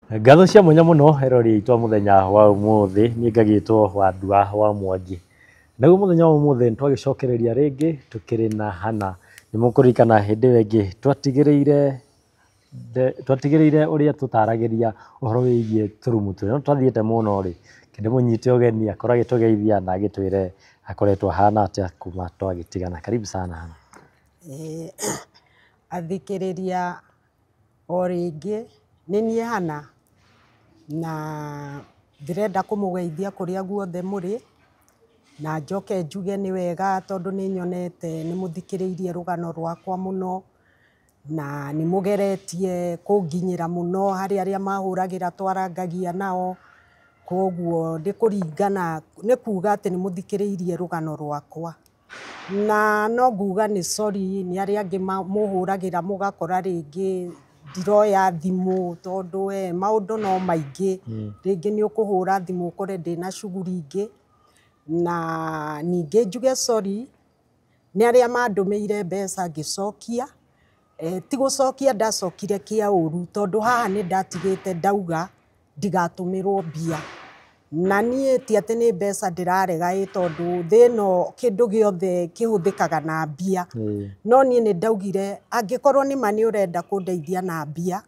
Ngatho cia mwanya mũno erori aitũ a mũthenya wa ũmũthĩ, niĩ ngagĩtwo Wandua wa Mwangi. Naguo mũthenya wa ũmũthĩ nĩtwagĩcokereria rĩngĩ tũkĩrĩ na Hannah. Nĩ mũkũririkana hĩndĩ ĩyo ĩngĩ twatigĩrĩire ũrĩa tũtaragĩria ũhoro wĩgiĩ tũrumu tũrĩa, no twathiĩte mũno rĩ, ndĩmũnyite ũgeni akorwo agĩtũgeithia na agĩtwĩre akoretwo ahana atĩa kuma twagĩtigana. Karibu sana Hannah. Athikĩrĩria o rĩngĩ nĩ niĩ Hannah na ndĩrenda kũmũgeithia kũrĩa guothe mũrĩ na njoke njuge nĩ wega tondũ nĩ nyonete nĩ mũthikĩrĩirie rũgano rwakwa mũno na nĩ mũgeretie kũnginyĩra mũno harĩ arĩa mahũragĩra twarangagia nao, koguo nĩ kũringana nĩ kuga atĩ nĩ mũthikĩrĩirie rũgano rwakwa. Na no nguga nĩ sorry nĩ arĩa angĩ mũhũragĩra mũgakora rĩngĩ ndiroya thimũ tondũ we maũndũ no maingĩ, rĩngĩ nĩ ũkũhũra thimũ ũkore ndĩna shughuli ingĩ. Na ningĩ njuge sorry nĩ arĩa mandũmĩire mbeca ngĩcokia, ti gũcokia ndacokire kĩa ũru tondũ haha nĩ ndatigĩte ndauga ndigatũmĩrwo mbia. Na niĩ ti atĩ nĩ mbeca ndĩrarega ĩ tondũ thĩ ĩno kĩndũ gĩothe kĩhũthĩkaga na mbia. No niĩ nĩ ndaugire angĩkorwo nĩ ma nĩ ũrenda kũndeithia na mbia,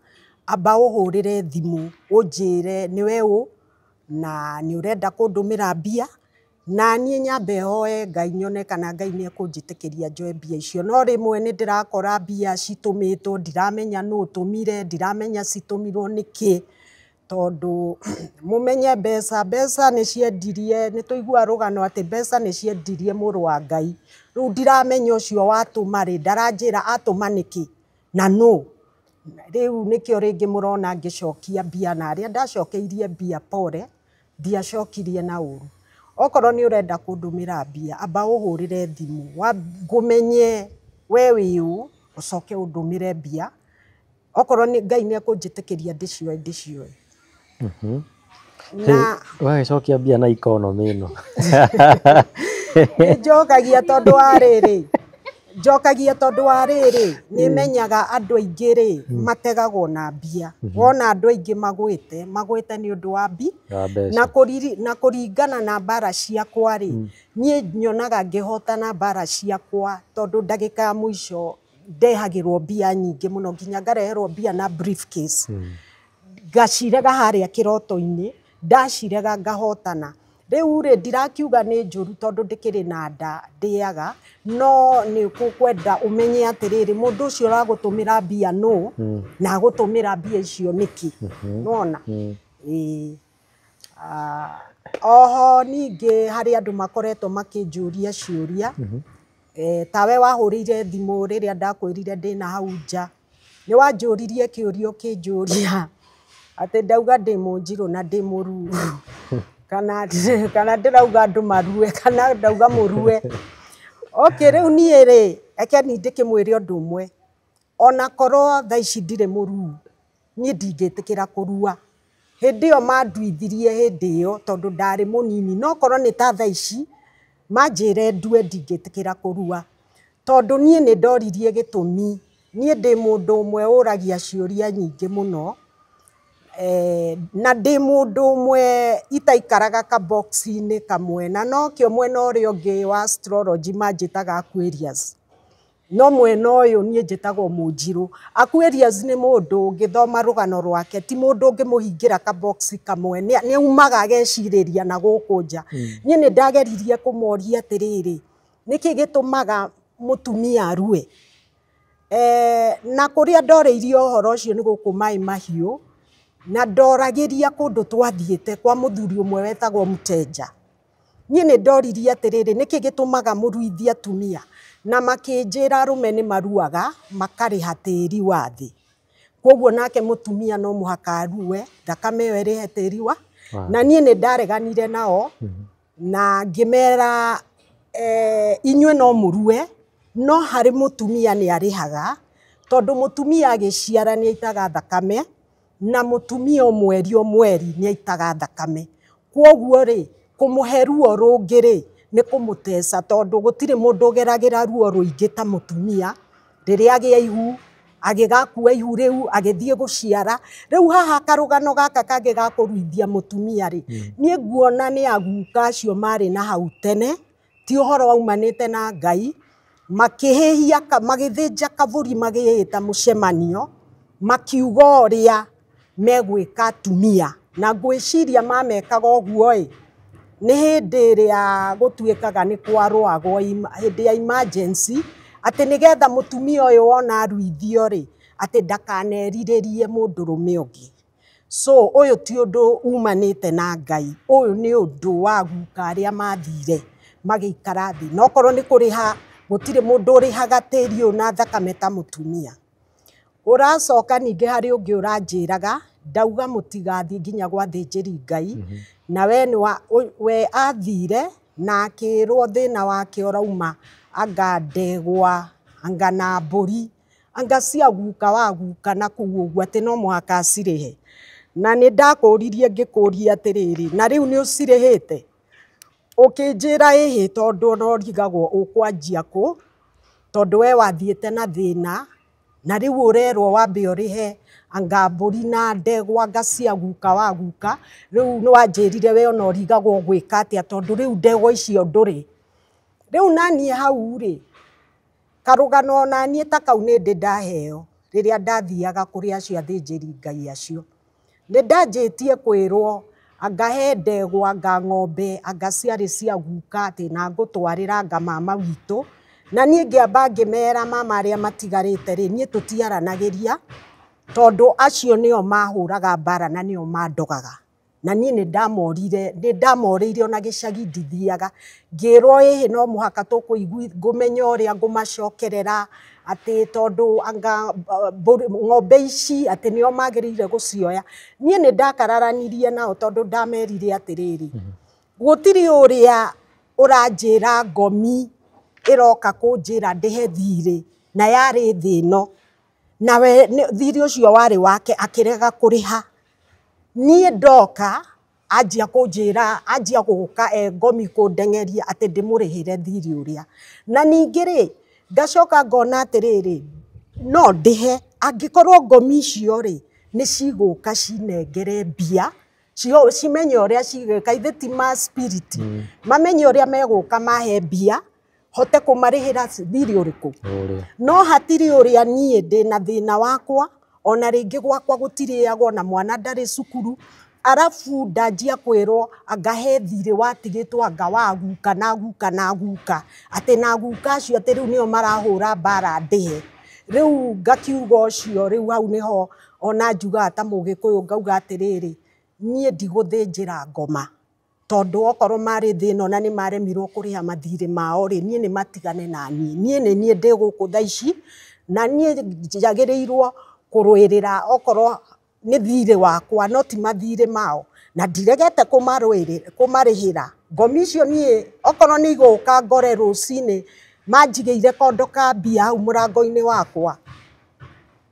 amba ũhũrĩre thimũ ũnjĩre nĩwe ũ na nĩ ũrenda kũndũmĩra mbia, na niĩ nyambe hoe Ngai nyone kana Ngai nĩ ekũnjĩtĩkĩria njoe mbia icio. No rĩmwe nĩ ndĩrakora mbia citũmĩtwo ndiramenya nũ ũtũmire, ndiramenya citũmirwo nĩkĩ, tondũ mũmenye mbeca nĩ ciendirie, nĩ tũiguaga rũgano atĩ mbeca nĩ ciendirie mũrũ wa Ngai. Rĩu ndiramenya ũcio watũma rĩ, ndaranjĩra atũma nĩkĩ na nũ. Rĩu nĩkĩo rĩngĩ mũrona ngĩcokia mbia, na arĩa ndacokeirie mbia pole, ndiacokirie na ũru. Okorwo nĩ ũrenda kũndũmĩra mbia, amba ũhũrĩre thimũ, ngũmenye we wĩ ũ, ũcoke ũndũmĩre mbia. Okorwo nĩ Ngai nĩ ekũnjĩtĩkĩria ndĩcioe ndĩcioe. Na ũgagĩcokia mbia na economy ĩno. Nĩ njokagia tondũ wa rĩrĩ, njokagia tondũ wa rĩrĩ, nĩ menyaga andũ aingĩ rĩ, mategagwo na mbia. Wona andũ aingĩ magwĩte, magwĩte nĩ ũndũ wa mbeca. Na kũringana na mbara ciakwa rĩ, niĩ nyonaga ngĩhotana mbara ciakwa tondũ ndagĩka ya mũico ndehagĩrwo mbia nyingĩ mũno nginya ngareherwo mbia na briefcase. Ngacirega harĩa kĩroto-inĩ, ndacirega ngahotana. Rĩu rĩ ndirakiuga nĩ njũru tondũ ndĩkĩrĩ na nda ndĩaga, no nĩ ũkwenda ũmenye atĩrĩrĩ, mũndũ ũcio ũragũtũmĩra mbia nũ, na agũtũmĩra mbia icio nĩkĩ. Nĩwona? Ĩĩ. Oho ningĩ harĩ andũ makoretwo makĩnjũria ciũria, tawe wahũrĩire thimũ rĩrĩa ndakwĩrire ndĩna hau nja, nĩ wanjũririe kĩũria ũkĩnjũria atĩ ndauga ndĩ mũnjirũ na ndĩ mũruu, kana ndĩrauga andũ marue kana ndauga mũrue. Okay, rĩu niĩ rĩ, reke niĩ ndĩkĩmwĩre ũndũ ũmwe, ona korwo thaa ici ndirĩ mũruu, niĩ ndingĩtĩkĩra kũrua. Hĩndĩ ĩyo manduithirie hĩndĩ ĩyo tondũ ndarĩ mũnini, no korwo nĩ ta thaa ici manjĩre ndue ndingĩtĩkĩra kũrua, tondũ niĩ nĩ ndoririe gĩtũmi. Niĩ ndĩ mũndũ ũmwe ũragia ciũria nyingĩ mũno, na ndĩ mũndũ ũmwe itaikaraga ka box-inĩ kamwe, na nokĩo mwena ũrĩa ũngĩ wa astrology manjĩtaga Aquarius, no mwena ũyũ niĩ njĩtagwo mũnjirũ. Aquarius nĩ mũndũ ũngĩthoma rũgano rwake, ti mũndũ ũngĩmũhingĩra ka box kamwe, nĩ aumaga agecirĩria na gũkũ nja. Niĩ nĩ ndageririe kũmoria atĩrĩrĩ, nĩkĩ gĩtũmaga mũtumia arue? Na kũrĩa ndorĩirie ũhoro ũcio nĩ gũkũ Maĩ Mahiũ, na ndoragĩria kũndũ twathiĩte kwa mũthuri ũmwe wetagwo Mtenja. Niĩ nĩ ndoririe atĩrĩrĩ, nĩkĩ gĩtũmaga mũruithie atumia? Na makĩnjĩra arũme nĩ maruaga makarĩha tĩri wa thĩ, koguo nake mũtumia no mũhaka arue, thakame ĩyo ĩrĩhe tĩri wa. Na niĩ nĩ ndareganire nao na ngĩmera inyuĩ no mũrue, no harĩ mũtumia nĩ arĩhaga, tondũ mũtumia agĩciara nĩ aitaga thakame, na mũtumia o mweri o mweri nĩ aitaga thakame. Koguo rĩ, kũmũhe ruo rũngĩ rĩ, nĩ kũmũteca, tondũ gũtirĩ mũndũ ũgeragĩra ruo rũingĩ ta mũtumia rĩrĩa agĩa ihu, Agĩgakua ihu rĩu agĩthiĩ gũciara. Rĩu haha karũgano gaka kangĩ ga kũruithia mũtumia rĩ, niĩ nguona nĩ aguka acio marĩ na hau tene, ti ũhoro waumanĩte na Ngai, makĩhĩhia magĩthĩnja kabũri magĩĩta mũcemanio, makiuga ũrĩa megwĩka atumia. Na ngwĩciria mamekaga ũguo ĩ, nĩ hĩndĩ ĩrĩa gũtuĩkaga nĩ kwarũagwo hĩndĩ ya emergency, atĩ nĩgetha mũtumia ũyũ wona aruithio rĩ, atĩ ndakanerirĩrie mũndũrũme ũngĩ. So ũyũ ti ũndũ umanĩte na Ngai, ũyũ nĩ ũndũ wa guka arĩa mathire magĩikara thĩ. Na okorwo nĩ kũrĩha, gũtirĩ mũndũ ũrĩhaga tĩri ũyũ na thakame ta mũtumia. Ũracoka ningĩ harĩ ũngĩ ũranjĩraga, ndauga mũtigathiĩ nginya gwa athĩnjĩri Ngai, na we nĩ we athire na akĩrwo thĩna wake ũrauma anga ndegwa, anga na mbũri, anga cia guka wa guka na kũu ũguo atĩ no mũhaka acirĩhe. Na nĩ ndakũririe ngĩkũria atĩrĩrĩ, na rĩu nĩ ũcirĩhĩte? Ũkĩnjĩra ĩhĩ, tondũ ona ũrigagwo ũkwanjia kũ, tondũ we wathiĩte na thĩna, na rĩu ũrerwo wambe ũrĩhe anga mbũri na ndegwa anga cia guka wa guka. Rĩu nĩ wanjĩrire we ona ũrigagwo ũgwĩka atĩa, tondũ rĩu ndegwa icio ndũrĩ. Rĩu naniĩ hau rĩ, karũgano naniĩ ta kau nĩ ndĩ ndaheo rĩrĩa ndathiaga kũrĩ acio athĩnjĩri Ngai acio. Nĩ ndanjĩtie kwĩrwo anga he ndegwa, anga ng'ombe, anga ciarĩ cia guka atĩ na ngũtwarĩra anga mama witũ. Na niĩ ngĩamba ngĩmera mama arĩa matigarĩte rĩ, niĩ tũtiaranagĩria, tondũ acio nĩo mahũraga mbara na nĩo mandogaga. Na niĩ nĩ ndamorire, nĩ ndamorĩire ona gĩcagi ndithiaga. Ngĩrwo ĩhĩ no mũhaka ngũmenya ũrĩa ngũmacokerera, atĩ tondũ anga ng'ombe ici atĩ nĩo magĩrĩire gũcioya. Niĩ nĩ ndakararanirie nao tondũ ndamerire atĩrĩrĩ, gũtirĩ ũrĩa ũranjĩra ngomi ĩroka kũnjĩra ndĩhe thirĩ, na yarĩ thĩ ĩno, na we thirĩ ũcio warĩ wake akĩrega kũrĩha. Niĩ ndoka anjia kũnjĩra, anjia gũka e ngomi kũndeng'eria atĩ ndĩmũrĩhĩre thirĩ ũrĩa. Na ningĩ rĩ, ngacoka ngona atĩrĩrĩ, no ndĩhe angĩkorwo ngomi icio rĩ nĩ cigũka cinengere mbia, cimenye ũrĩa cigwĩka, ithe ti ma spirit, mamenye ũrĩa megũka mahe mbia, hote kũmarĩhĩra thirĩ ũrĩkũ. No hatirĩ ũrĩa niĩ ndĩna thĩna wakwa, ona rĩngĩ gwakwa gũtirĩagwo na mwana ndarĩ cukuru, arabu ndanjia kwĩrwo anga he thirĩ watigĩtwo anga wa guka na guka na guka, atĩ na guka acio atĩ rĩu nĩo marahũra mbara ndĩhe. Rĩu ngakiuga ũcio, rĩu hau nĩho ona njugaga ta mũgĩkũyũ ngauga atĩrĩrĩ, niĩ ndigũthĩnjĩra ngoma, tondũ okorwo marĩ thĩ ĩno na nĩ maremirwo kũrĩha mathirĩ mao rĩ, niĩ nĩ matigane na niĩ. Niĩ nĩ niĩ ndĩ gũkũ thaa ici, na niĩ njagĩrĩirwo kũrũĩrĩra okorwo nĩ thirĩ wakwa, no ti mathirĩ mao, na ndiregete kũmarĩhĩra. Ngomi icio niĩ okorwo nĩ igũka ngore rũcinĩ manjigĩire kondo ka mbia hau mũrango-inĩ wakwa,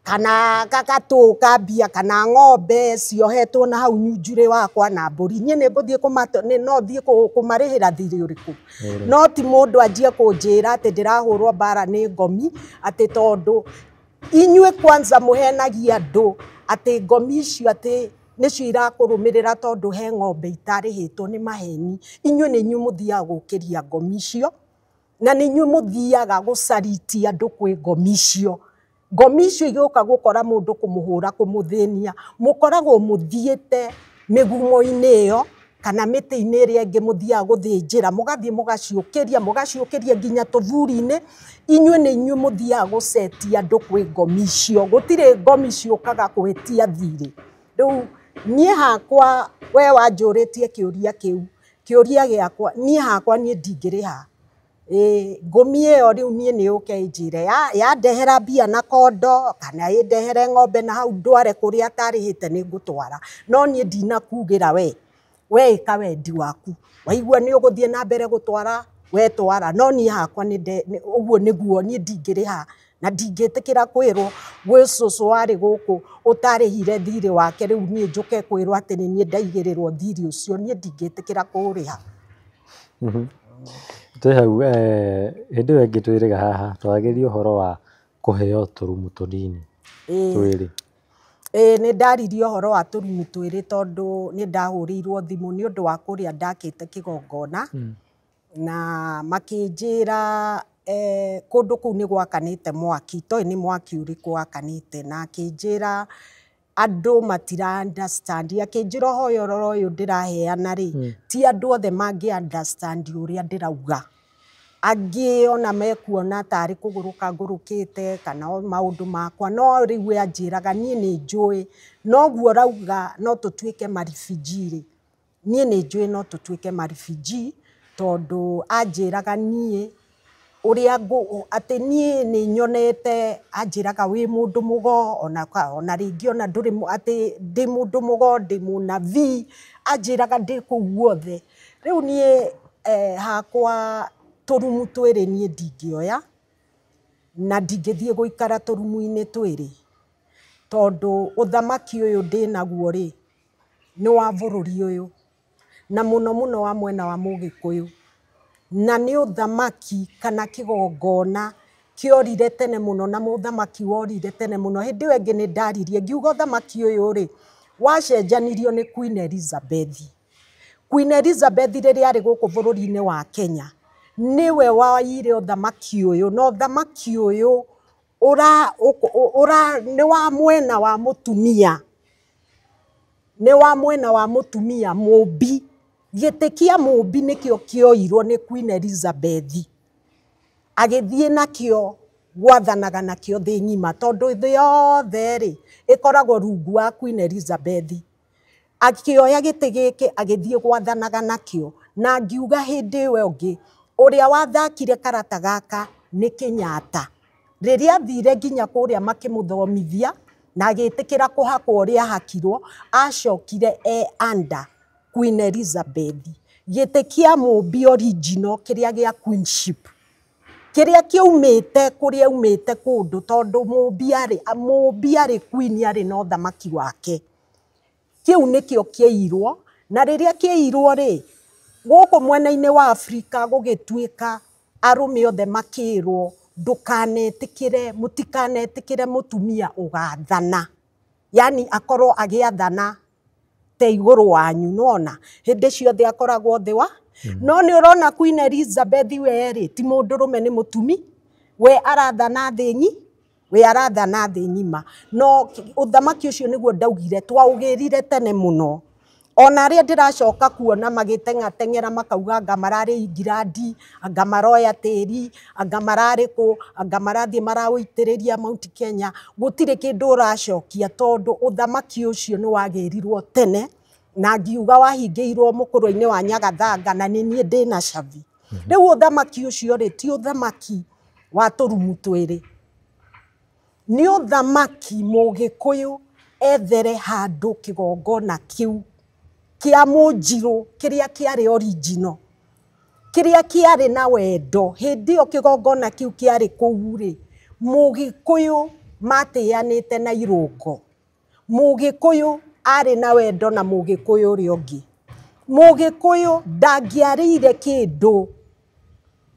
kana gagatũ ka mbia, kana ng'ombe ciohetwo na hau nyunjurĩ wakwa na mbũri, niĩ nĩ ngũthiĩ no thiĩ kũmarĩhĩra thirĩ ũrĩkũ. No ti mũndũ anjie kũnjĩra atĩ ndĩrahũrwo mbara nĩ ngomi, atĩ tondũ inyuĩ kwanza mũhenagia andũ atĩ ngomi icio atĩ nĩcio irakũrũmĩrĩra tondũ he ng'ombe itarĩhĩtwo nĩ maheni. Inyuĩ nĩ inyuĩ mũthiaga gũkĩria ngomi icio, na nĩ inyuĩ mũthiaga gũcaritia andũ kwĩ ngomi icio. Ngomi icio igĩũka gũkora mũndũ kũmũhũra kũmũthĩnia, mũkoragwo mũthiĩte mĩgumo-inĩ ĩyo kana mĩtĩ-inĩ ĩrĩa ĩngĩ mũthiaga gũthĩnjĩra, mũgathiĩ mũgaciũkĩria, mũgaciũkĩria nginya tũburi-inĩ. Inyuĩ nĩ inyuĩ mũthiaga gũcetia andũ kwĩ ngomi icio, gũtirĩ ngomi ciũkaga gwĩtia thirĩ. Rĩu niĩ hakwa we wanjũrĩtie kĩũria kĩu, kĩũria gĩakwa niĩ hakwa niĩ ndingĩrĩha. Ngomi ĩyo rĩu niĩ nĩ yũke ĩnjĩre yandehera mbia na kondo, kana ĩndehere ng'ombe na hau ndware kũrĩa atarĩhĩte nĩ ngũtwara. No niĩ ndinakugĩra we, we ĩka wendi waku, waigua nĩ ũgũthiĩ na mbere gũtwara, we twara. No niĩ hakwa ũguo nĩguo niĩ ndingĩrĩha, na ndingĩtĩkĩra kwĩrwo gwĩ cũcũ warĩ gũkũ ũtarĩhire thirĩ wake, rĩu niĩ njũke kwĩrwo atĩ nĩ niĩ ndaigĩrĩrwo thirĩ ũcio, niĩ ndingĩtĩkĩra kũũrĩha. Twĩ hau hĩndĩ ĩyo ĩngĩ twĩrĩga haha twaragĩrĩria ũhoro wa kũheo tũrumu tũnini. Twĩrĩ. Ĩĩ nĩ ndaririe ũhoro wa tũrumu twĩrĩ tondũ nĩ ndahũrĩirwo thimũ nĩ ũndũ wa kũrĩa ndakĩte kĩgongona na makĩnjĩra kũndũ kũu nĩ gwakanĩte mwaki, toĩ nĩ mwaki ũrĩkũ wakanĩte, na akĩnjĩra andũ matira understand, akĩnjĩra ũhoro ũyũ ndĩraheana rĩ, ti andũ othe mangĩ understand ũrĩa ndĩrauga. Angĩ ona mekuona tarĩ kũgũrũka ngũrũkĩte kana o maũndũ makwa, no rĩu we anjĩraga niĩ nĩ njũĩ noguo ũrauga no tũtuĩke maribijii rĩ, niĩ nĩ njũĩ no tũtuĩke maribijii tondũ anjĩraga niĩ ũrĩa atĩ niĩ nĩ nyonete, anjĩraga wĩ mũndũ mũgo ona rĩngĩ ona ndũrĩ atĩ ndĩ mũndũ mũgo, ndĩ mũnabii, anjĩraga ndĩ kũu guothe. Rĩu niĩ hakwa tũrumu twĩrĩ niĩ ndingĩoya na ndingĩthiĩ gũikara tũrumu-inĩ twĩrĩ tondũ ũthamaki ũyũ ndĩnaguo rĩ nĩ wa bũrũri ũyũ na mũno mũno wa mwena wa Mũgĩkũyũ, na nĩ ũthamaki kana kĩgongona kĩorire tene mũno na mũthamaki worire tene mũno. Hĩndĩ ĩyo ĩngĩ nĩ ndaririe ngiuga ũthamaki ũyũ rĩ wacenjanirio nĩ Queen Elizabeth. Queen Elizabeth rĩrĩa arĩ gũkũ bũrũri-inĩ wa Kenya nĩwe waiyire ũthamaki ũyũ, na ũthamaki ũyũ nĩ wa mwena wa mũtumia, nĩ wa mwena wa mũtumia mũmbi. Gĩtĩ kĩa mũmbi nĩkĩo kĩoirwo nĩ Queen Elizabeth agĩthiĩ nakĩo gwathanaga nakĩo thĩ ng'ima, tondũ thĩ yothe rĩ ĩkoragwo rungu wa Queen Elizabeth. Akĩoya gĩtĩ gĩkĩ agĩthiĩ gwathanaga nakĩo, na ngiuga hĩndĩ ĩyo ĩngĩ ũrĩa wathakire karata gaka nĩ Kenyatta. Rĩrĩa athire nginya kũrĩa makĩmũthomithia na agĩtĩkĩra kũhakwo ũrĩa ahakirwo, acokire e under Queen Elizabeth. Gĩtĩ kĩa mũmbi original kĩrĩa gĩa queenship, kĩrĩa kĩaumĩte kũrĩa aumĩte kũndũ, tondũ mũmbi arĩ queen arĩ na ũthamaki wake. Kĩu nĩkĩo kĩairwo, na rĩrĩa kĩairwo rĩ, gũkũ mwena-inĩ wa Afrika gũgĩtuĩka arũme othe makĩrwo ndũkanetĩkĩre, mũtikanetĩkĩre mũtumia ũgathana, yani akorwo agĩathana te igũrũ wanyu, nĩwona hĩndĩ ciothe akoragwo thĩ wa no nĩ ũrona Queen Elizabeth we rĩ ti mũndũrũme nĩ mũtumi, we arathana thĩ nyi, we arathana thĩ ng'ima. No ũthamaki ũcio nĩguo ndaugire twaũgĩrire tene mũno. Ona arĩa ndĩracoka kuona magĩteng'ateng'era makauga anga mararĩ Ingilandi, anga maroya tĩri, anga mararĩ kũ, anga marathiĩ maraũitĩrĩria Mount Kenya, gũtirĩ kĩndũ ũracokia tondũ ũthamaki ũcio nĩ wagĩrirwo tene, na ngiuga wahingĩirwo mũkũrũ-inĩ wa Nyagathanga na nĩ niĩ ndĩna cabi. Rĩu ũthamaki ũcio rĩ ti ũthamaki wa tũrumu twĩrĩ, nĩ ũthamaki Mũgĩkũyũ ethere handũ kĩgongona kĩu kĩa mũnjirũ kĩrĩa kĩarĩ original, kĩrĩa kĩarĩ na wendo. Hĩndĩ ĩyo kĩgongona kĩu kĩarĩ kũu rĩ, Mũgĩkũyũ matĩanĩte na irũngo, Mũgĩkũyũ arĩ na wendo na Mũgĩkũyũ ũrĩa ũngĩ. Mũgĩkũyũ ndangĩarĩire kĩndũ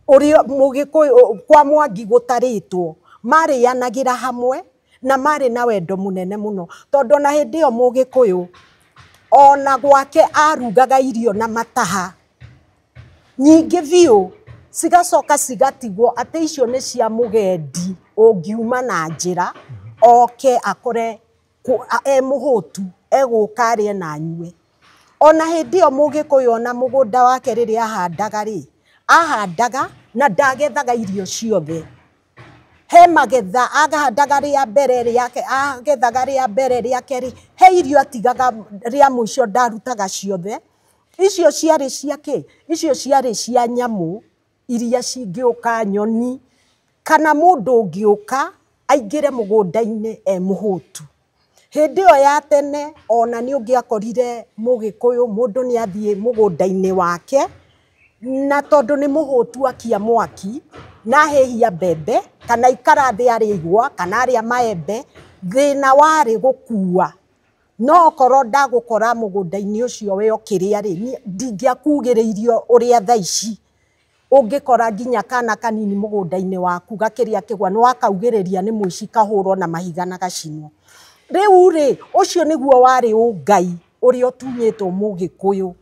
ũrĩa Mũgĩkũyũ kwa Mwangi gũtarĩtwo, marĩanagĩra hamwe na marĩ na wendo mũnene mũno, tondũ ona hĩndĩ ĩyo Mũgĩkũyũ ona gwake arugaga irio na mataha nyingĩ biũ, cigacoka cigatigwo atĩ icio nĩ cia mũgendi ũngiuma na njĩra oke akore e mũhũtu, egũka arĩe na anyue. Ona hĩndĩ ĩyo Mũgĩkũyũ ona mũgũnda wake rĩrĩa ahandaga rĩ, ahandaga na ndagethaga irio ciothe. He magetha ahandaga rĩa mbere rĩake, agethaga rĩa mbere rĩa kerĩ, he irio atigaga rĩa mũico ndarutaga ciothe. Icio ciarĩ cia kĩ? Icio ciarĩ cia nyamũ iria cingĩũka, nyoni kana mũndũ ũngĩũka aingĩre mũgũnda-inĩ e mũhũtu. Hĩndĩ ĩyo ya tene ona nĩ ũngĩakorire Mũgĩkũyũ mũndũ nĩ athiĩ mũgũnda-inĩ wake, na tondũ nĩ mũhũtu akia mwaki na ahĩhia mbembe kana ikara thĩ arĩa igwa kana arĩa maembe, thĩna warĩ gũkua. No okorwo ndagũkora mũgũnda-inĩ ũcio we ũkĩrĩa rĩ, ndingĩakugĩrĩirio ũrĩa thaa ici. Ũngĩkora nginya kana kanini mũgũnda-inĩ waku gakĩrĩa kĩgwa nĩ wakaugĩrĩria nĩ mũici kahũrwo na mahiga na gacinwo. Rĩu rĩ, ũcio nĩguo warĩ ũngai ũrĩa ũtunyĩtwo mũgĩkũyũ.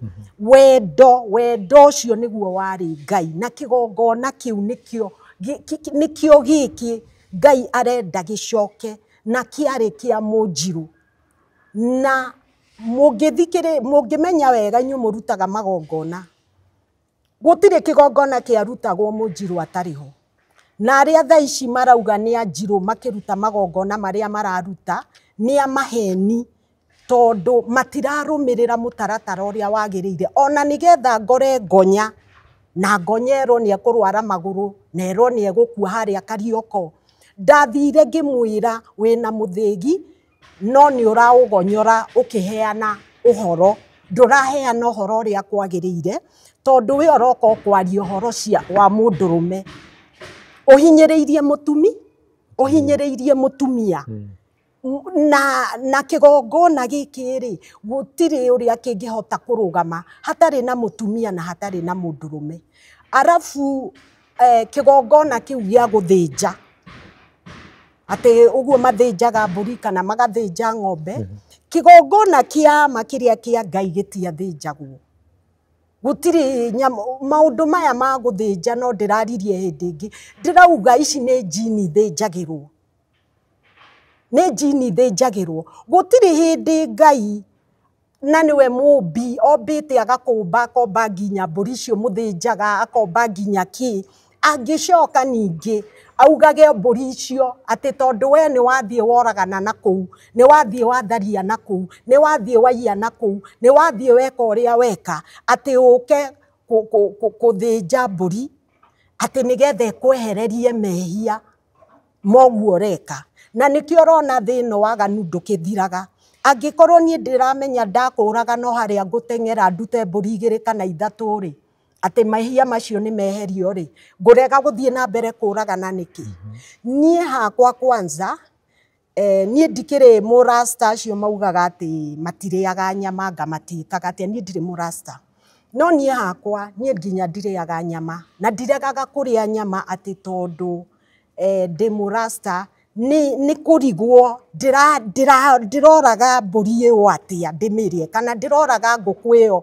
Wendo, wendo ũcio nĩguo warĩ Ngai, na kĩgongona kĩu nĩkĩo nĩkĩo gĩkĩ Ngai arenda gĩcoke, na kĩarĩ kĩa mũnjirũ. Na mũngĩthikĩrĩ, mũngĩmenya wega inyuĩ mũrutaga magongona, gũtirĩ kĩgongona kĩarutagwo mũnjirũ atarĩ ho. Na arĩa thaa ici marauga nĩ anjirũ makĩruta magongona marĩa mararuta nĩ a maheni, tondũ matirarũmĩrĩra mũtaratara ũrĩa wagĩrĩire. Ona nĩgetha ngore ngonya, na ngonya erwo nĩ ekũrwara magũrũ, na erwo nĩ egũkua harĩa Karioko, ndathire ngĩmwĩra wĩna mũthĩgi, no nĩ ũraũgonyora ũkĩheana ũhoro, ndũraheana ũhoro ũrĩa kwagĩrĩire, tondũ we ũroka ũkwaria ũhoro cia wa mũndũrũme. Ũhinyĩrĩirie mũtumi, ũhinyĩrĩirie mũtumia. Na kĩgongona gĩkĩ rĩ, gũtirĩ ũrĩa kĩngĩhota kũrũgama hatarĩ na mũtumia na hatarĩ na mũndũrũme. Arabu kĩgongona kĩu gĩa gũthĩnja, atĩ ũguo mathĩnjaga mbũri kana magathĩnja ng'ombe, kĩgongona kĩa ma kĩrĩa kĩa Ngai gĩtiathĩnjagwo. Gũtirĩ nyamũ, maũndũ maya ma gũthĩnja no ndĩraririe hĩndĩ ĩngĩ, ndĩrauga ici nĩ njini ithĩnjagĩrwo. Nĩ njini ithĩnjagĩrwo. Gũtirĩ hĩndĩ Ngai, na nĩwe mũmbi, ombĩte agakũmba, akomba nginya mbũri icio mũthĩnjaga, akomba nginya kĩ, angĩcoka ningĩ augage mbũri icio atĩ tondũ we nĩ wathiĩ woragana na kũu, nĩ wathiĩ watharia na kũu, nĩ wathiĩ waiya na kũu, nĩ wathiĩ weka ũrĩa weka, atĩ ũke kũthĩnja mbũri atĩ nĩgetha ĩkwehererie mehia moguo ũreka. Na nĩkĩo ũrona thĩ ĩno waganu ndũkĩthiraga. Angĩkorwo niĩ ndĩramenya ndakũraga no harĩa ngũteng'era ndute mbũri igĩrĩ kana ithatũ rĩ, atĩ mehia macio nĩ meherio rĩ, ngũrega gũthiĩ na mbere kũragana nĩkĩ? Niĩ hakwa kwanza, niĩ ndikĩrĩ mũrasta acio maugaga atĩ matirĩaga nyama anga matiĩkaga atĩa, niĩ ndirĩ mũrasta. No niĩ hakwa, niĩ nginya ndirĩaga nyama, na ndiregaga kũrĩa nyama atĩ tondũ ndĩ mũrasta, nĩ kũrigwo ndĩroraga mbũri ĩyo atĩa ndĩmĩrĩe, kana ndĩroraga ngũkũ ĩyo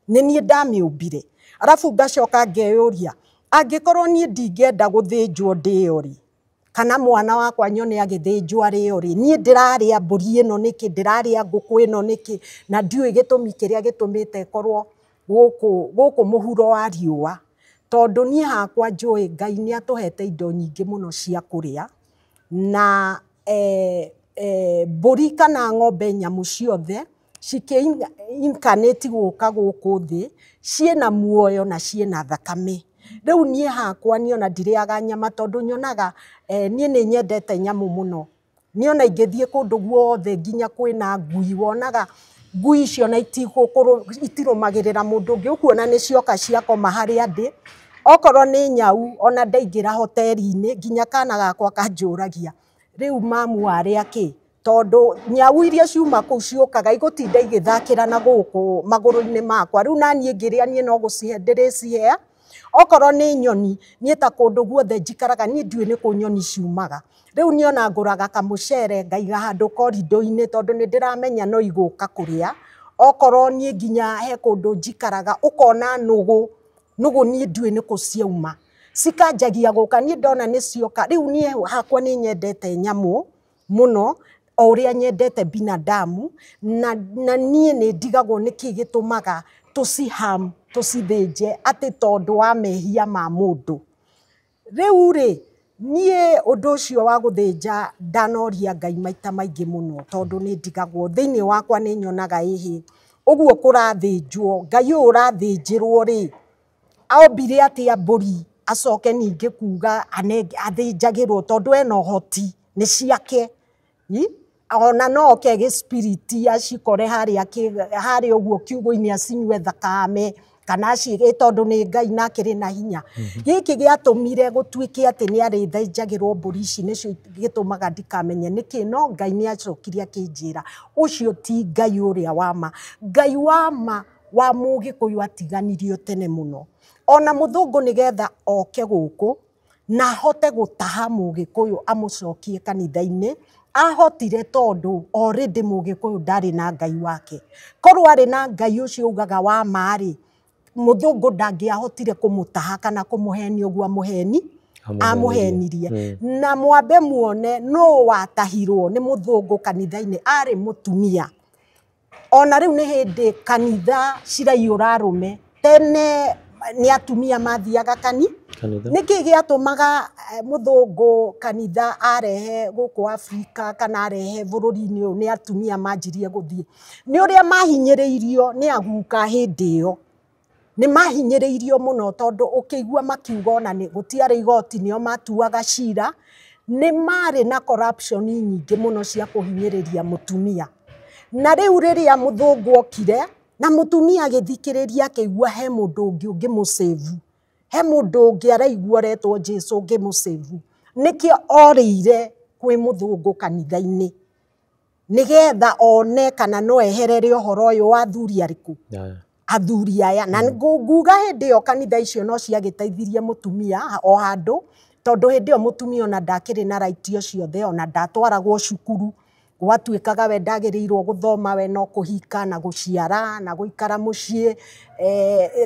nĩ niĩ ndamĩũmbire. Arabu ngacoka ngeyũria, angĩkorwo niĩ ndingĩenda gũthĩnjwo ndĩyo rĩ, kana mwana wakwa nyone agĩthĩnjwo arĩo rĩ, niĩ ndĩrarĩa mbũri ĩno nĩkĩ, ndĩrarĩa ngũkũ ĩno nĩkĩ, na ndiũĩ gĩtũmi kĩrĩa gĩtũmĩte ĩkorwo gũkũ mũhuro wa riũa. Tondũ niĩ hakwa njũĩ Ngai nĩ atũhete indo nyingĩ mũno cia kũrĩa, na mbũri kana ng'ombe nyamũ ciothe cikĩ incarnate gũka gũkũ thĩ, ciĩna muoyo na ciĩna thakame. Rĩu niĩ hakwa niĩ ona ndirĩaga nyama tondũ nyonaga niĩ nĩ nyendete nyamũ mũno. Niĩ ona ingĩthiĩ kũndũ guothe nginya kwĩna ngui, wonaga ngui icio na itirũmagĩrĩra mũndũ ũngĩ, ũkuona nĩ cioka ciakoma harĩa ndĩ. Okorwo nĩ nyau ona ndaingĩra hoteri-inĩ nginya kana gakwa kanjũragia, rĩu mamu arĩa kĩ? Tondũ nyau iria ciuma kũu ciũkaga igũtinda igĩthakĩra na gũkũ magũrũ-inĩ makwa. Rĩu naniĩ ngĩrĩa niĩ no gũcihe ndĩrĩcihea. Okorwo nĩ nyoni, niĩ ta kũndũ guothe njikaraga niĩ ndiũĩ nĩ kũ nyoni ciumaga. Rĩu niĩ ona ngũraga kamũcere ngaiga handũ korindo-inĩ tondũ nĩ ndĩramenya no igũka kũrĩa. Okorwo niĩ nginya he kũndũ njikaraga ũkona nũgũ, nũgũ niĩ ndiũĩ nĩ kũ ciauma. Cikanjagia gũka, niĩ ndona nĩ cioka. Rĩu niĩ hakwa nĩ nyendete nyamũ mũno, o ũrĩa nyendete binadamu, na niĩ nĩ ndigagwo nĩkĩ gĩtũmaga tũciham, tũcithĩnje atĩ tondũ wa mehia ma mũndũ. Rĩu rĩ, niĩ ũndũ ũcio wa gũthĩnja ndanoria Ngai maita maingĩ mũno, tondũ nĩ ndigagwo thĩinĩ wakwa nĩ nyonaga ĩhĩ, ũguo kũrathĩnjwo, Ngai ũyũ ũrathĩnjĩrwo rĩ, ombire atĩa mbũri acoke ningĩ kuga athĩnjagĩrwo tondũ ena ũhoti, nĩ ciake. Ona no oke gĩ spirit acikore harĩa harĩa ũguo kiugũ-inĩ acinyue thakame, kana acirĩe tondũ nĩ Ngai na akĩrĩ na hinya. Gĩkĩ gĩatũmire gũtuĩke atĩ nĩ arĩthĩnjagĩrwo mbũri ici nĩcio gĩtũmaga ndikamenye nĩkĩ, no Ngai nĩ acokire akĩnjĩra ũcio ti Ngai ũrĩa wa ma. Ngai wa ma wa Mũgĩkũyũ atiganirio tene mũno. Ona mũthũngũ nĩgetha oke gũkũ na ahote gũtaha Mũgĩkũyũ amũcokie kanitha-inĩ, ahotire tondũ already Mũgĩkũyũ ndarĩ na Ngai wake. Korwo arĩ na Ngai ũcio ugaga wa ma-rĩ, mũthũngũ ndangĩahotire kũmũtaha kana kũmũhenia ũguo amũhenirie. Na mwambe muone nũ watahirwo nĩ mũthũngũ kanitha-inĩ, arĩ mũtumia. Ona rĩu nĩ hĩndĩ kanitha ciraiyũra arũme. Tene nĩ atumia mathiaga Kanitha. Nĩkĩ gĩatũmaga mũthũngũ kanitha arehe gũkũ Afrika kana arehe bũrũri-inĩ ũyũ nĩ atumia manjirie gũthiĩ? Nĩ ũrĩa mahinyĩrĩirio nĩ aguka hĩndĩ ĩyo. Nĩ mahinyĩrĩirio mũno tondũ ũkĩigua makiuga ona nĩ gũtiarĩ igoti nĩo matuaga cira. Nĩ marĩ na corruption nyingĩ mũno cia kũhinyĩrĩria mũtumia. Na rĩu rĩrĩa mũthũngũ okire na mũtumia agĩthikĩrĩria akĩigua he mũndũ ũngĩ ũngĩmũsave, he mũndũ ũngĩ araigua ũretwo Jesũ ũngĩmũsave, nĩkĩo orĩire kwĩ mũthũngũ kanitha-inĩ nĩgetha one kana no eherere ũhoro ũyũ wa athuri arĩkũ, athuri aya. Na nguga hĩndĩ ĩyo kanitha icio no ciagĩteithirie mũtumia o handũ, tondũ hĩndĩ ĩyo mũtumia ona ndakĩrĩ na right o ciothe, ona ndatwaragwo cukuru. Gwatuĩkaga we ndagĩrĩirwo gũthoma, we no kũhika na gũciara na gũikara mũciĩ.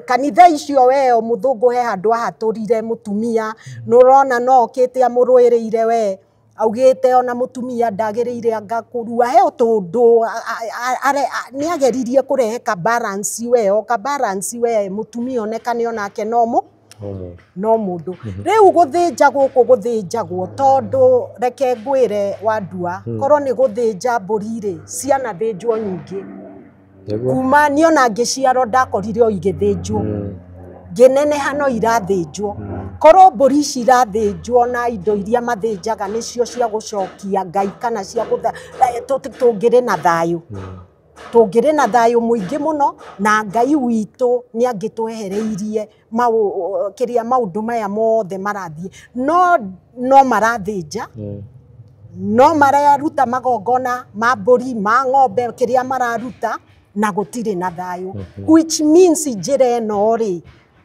Kanitha icio we mũthũngũ he handũ ahatũrire mũtumia, nĩ ũrona no okĩte amũrũĩrĩire we, augĩte ona mũtumia ndagĩrĩire anga kũrua, he tũndũ nĩ ageririe kũrehe ka balance we, o ka balance we mũtumia onekane onake no no mũndũ. Rĩu gũthĩnja gũkũ gũthĩnjagwo tondũ reke ngwĩre Wandua, korwo nĩ gũthĩnja mbũri rĩ, cianathĩnjwo nyingĩ. Kuma niĩ ona ngĩciarwo ndakorire o igĩthĩnjwo, ngĩneneha no irathĩnjwo. Korwo mbũri ici irathĩnjwo na indo iria mathĩnjaga nĩcio cia gũcokia Ngai kana cia tũngĩrĩ na thayũ. Tũngĩrĩ na thayũ mũingĩ mũno na Ngai witũ nĩ angĩtwehereirie kĩrĩa maũndũ maya mothe marathiĩ. No marathĩnja, no mararuta magongona ma mbũri, ma ng'ombe, kĩrĩa mararuta na gũtirĩ na thayũ. Which means njĩra ĩno rĩ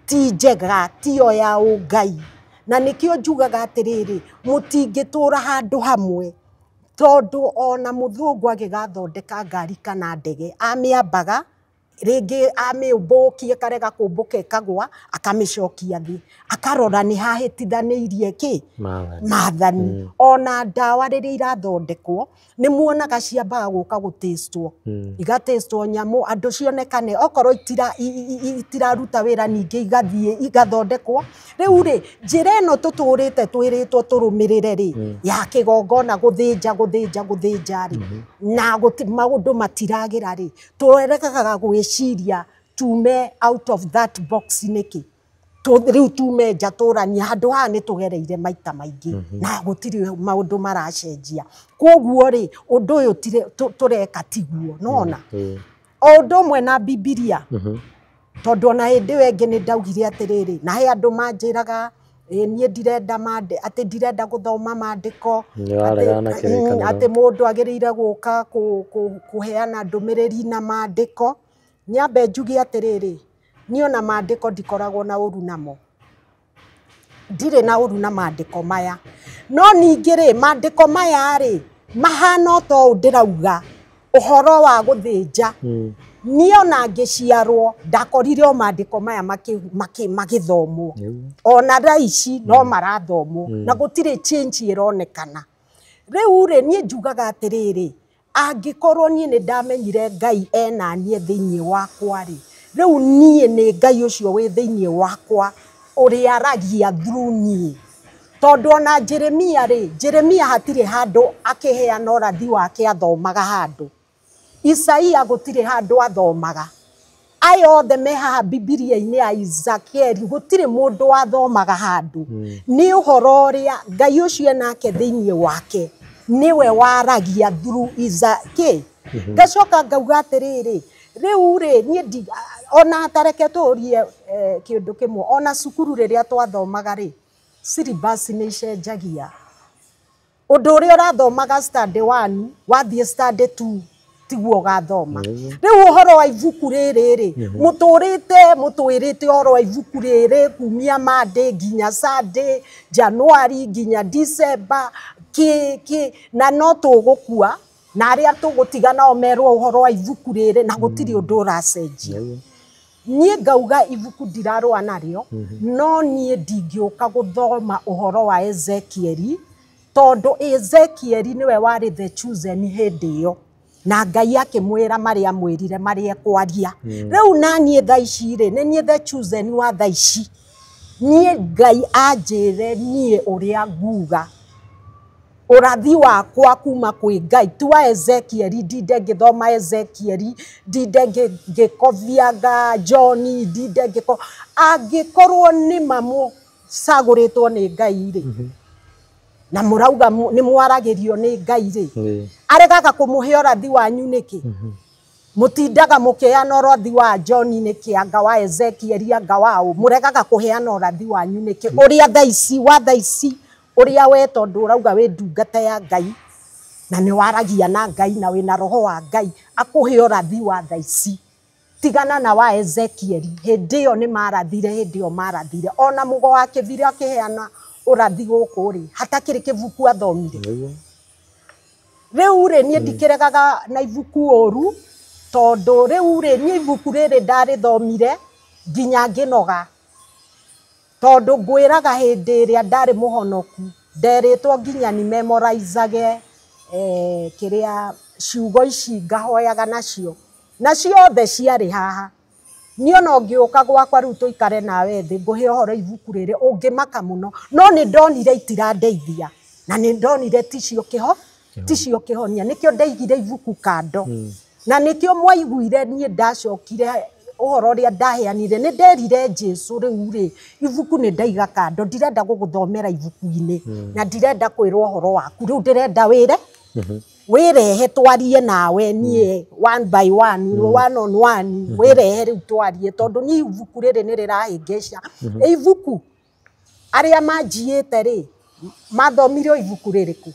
ti njega, tiyo ya ũngai. Na nĩkĩo njugaga atĩrĩrĩ, mũtingĩtũra handũ hamwe tondũ ona mũthũngũ agĩgathondeka ngari kana ndege amĩambaga rĩngĩ amĩũmbũkie ĩkarega kũmbũka ĩkagwa, akamĩcokia thĩ, akarora nĩ hahĩtithanĩirie kĩ maathani. Ona ndawa rĩrĩa irathondekwo nĩ muonaga ciambaga gũka gũtĩstwo, igatĩstwo nyamũ andũ cionekane okorwo itiraruta wĩra ningĩ igathiĩ igathondekwo. Rĩu rĩ njĩra ĩno tũtũrĩte twĩrĩtwo tũrũmĩrĩre rĩ ya kĩgongona gũthĩnja gũthĩnja gũthĩnja rĩ na maũndũ matiragĩra rĩ, tũregaga gwĩciria tume out of that box nĩkĩ? Rĩu tume nja tũranie handũ haha nĩ tũgereire maita maingĩ na gũtirĩ maũndũ maracenjia. Koguo rĩ ũndũ ũyũ tũreka tiguo, nĩwona? O ũndũ ũmwe na Bibilia, tondũ ona hĩndĩ ĩyo ĩngĩ nĩ ndaugire atĩrĩrĩ, na he andũ manjĩraga niĩ ndirenda atĩ ndirenda gũthoma maandĩko, atĩ mũndũ agĩrĩire gũka kũheana ndũmĩrĩri na maandĩko. Nyambe njuge atĩrĩrĩ, niĩ ona maandĩko ndikoragwo na ũru namo, ndirĩ na ũru na maandĩko maya, no ningĩ rĩ maandĩko maya rĩ mahana ta ũũ ndĩrauga ũhoro wa gũthĩnja. Niĩ ona ngĩciarwo ndakorire o maandĩko maya magĩthomwo, ona thaa ici no marathomwo na gũtirĩ change ĩronekana. Rĩu rĩ niĩ njugaga atĩrĩrĩ, angĩkorwo niĩ nĩ ndamenyire Ngai ena niĩ thĩinĩ wakwa rĩ, rĩu niĩ nĩ Ngai ũcio wĩ thĩinĩ wakwa ũrĩa aragia through niĩ. Tondũ ona Jeremia rĩ, Jeremia hatirĩ handũ akĩheana ũrathi wake athomaga handũ, Isaia gũtirĩ handũ athomaga, aya othe me haha Bibilia-inĩ ya Ezekieli gũtirĩ mũndũ wathomaga handũ. Nĩ ũhoro ũrĩa Ngai ũcio enake thĩinĩ wake nĩwe waragia through Ezekiel. Ngacoka ngauga atĩrĩrĩ, rĩu rĩ niĩ ona tareke tũrie kĩndũ kĩmwe, ona cukuru rĩrĩa twathomaga rĩ, syllabus nĩ icenjagia. Ũndũ ũrĩa ũrathomaga standard 1 wathiĩ standard 2 Tiguo ũgathoma. Rĩu ũhoro wa ibuku rĩrĩ rĩ, mũtũrĩte mũtwĩrĩte ũhoro wa ibuku rĩrĩ kumia Monday nginya Sunday, January nginya December, kĩ kĩ, na no tũgũkua na arĩa tũgũtiga nao merwo ũhoro wa ibuku rĩrĩ na gũtirĩ ũndũ ũracenjia. Niĩ ngauga ibuku ndirarũa narĩo, no niĩ ndingĩũka gũthoma ũhoro wa Ezekieli tondũ Ezekieli nĩwe warĩ the chosen hĩndĩ ĩyo na Ngai akĩmwĩra marĩa amwĩrire marĩa ekwaria. Rĩu na niĩ thaa ici rĩ, nĩ niĩ the chosen wa thaa ici. Niĩ Ngai anjĩre niĩ ũrĩa nguga. Ũrathi wakwa kuma kwĩ Ngai ti wa Ezekieli, ndinde ngĩthoma Ezekieli, ndinde ngĩkobianga John, ndinde ngĩko angĩkorwo nĩ ma mũcagũrĩtwo nĩ Ngai rĩ, na mũrauga nĩ mwaragĩrio nĩ Ngai rĩ, aregaga kũmũhe ũrathi wanyu nĩkĩ? Mũtindaga mũkĩheana ũrathi wa John nĩkĩ, anga wa Ezekieli, anga wa ũ? Mũregaga kũheana ũrathi wanyu nĩkĩ? Ũrĩa thaa ici wa thaa ici ũrĩa we tondũ ũrauga wĩ ndungata ya Ngai na nĩ waragia na Ngai na wĩna roho wa Ngai akũhe ũrathi wa thaa ici. Tigana na wa Ezekieli, hĩndĩ ĩyo nĩ marathire, hĩndĩ ĩyo marathire. Ona mũgo wa kĩbira akĩheana ũrathi gũkũ rĩ, hatakĩrĩ kĩbuku athomire. Rĩu rĩ, niĩ ndikĩregaga na ibuku ũru tondũ rĩu rĩ, niĩ ibuku rĩrĩ ndarĩthomire nginya ngĩnoga. Tondũ ngwĩraga hĩndĩ ĩrĩa ndarĩ mũhonoku, nderĩtwo nginya ni memorizage kĩrĩa ciugo ici ngahoyaga nacio. Na ciothe ciarĩ haha. Niĩ ona ũngĩũka gwakwa rĩu tũikare nawe thĩ ngũhe ũhoro ibuku rĩrĩ ũngĩmaka mũno. No nĩ ndonire itirandeithia na nĩ ndonire ticio kĩho, ticio kĩhonia. Nĩkĩo ndaigire ibuku kando. Na nĩkĩo mwaiguire niĩ ndacokire ũhoro ũrĩa ndaheanire. Nĩ nderire Jesũ rĩu rĩ, ibuku nĩ ndaiga kando, ndirenda gũgũthomera ibuku-inĩ na ndirenda kwĩrwo ũhoro waku. Rĩu ndĩrenda wĩre wĩrehe twarie nawe niĩ one by one, one on one, wĩrehe rĩu twarie tondũ niĩ ibuku rĩrĩ nĩ rĩrahĩngĩca. Ibuku arĩa manjiĩte rĩ, mathomire o ibuku rĩrĩkũ?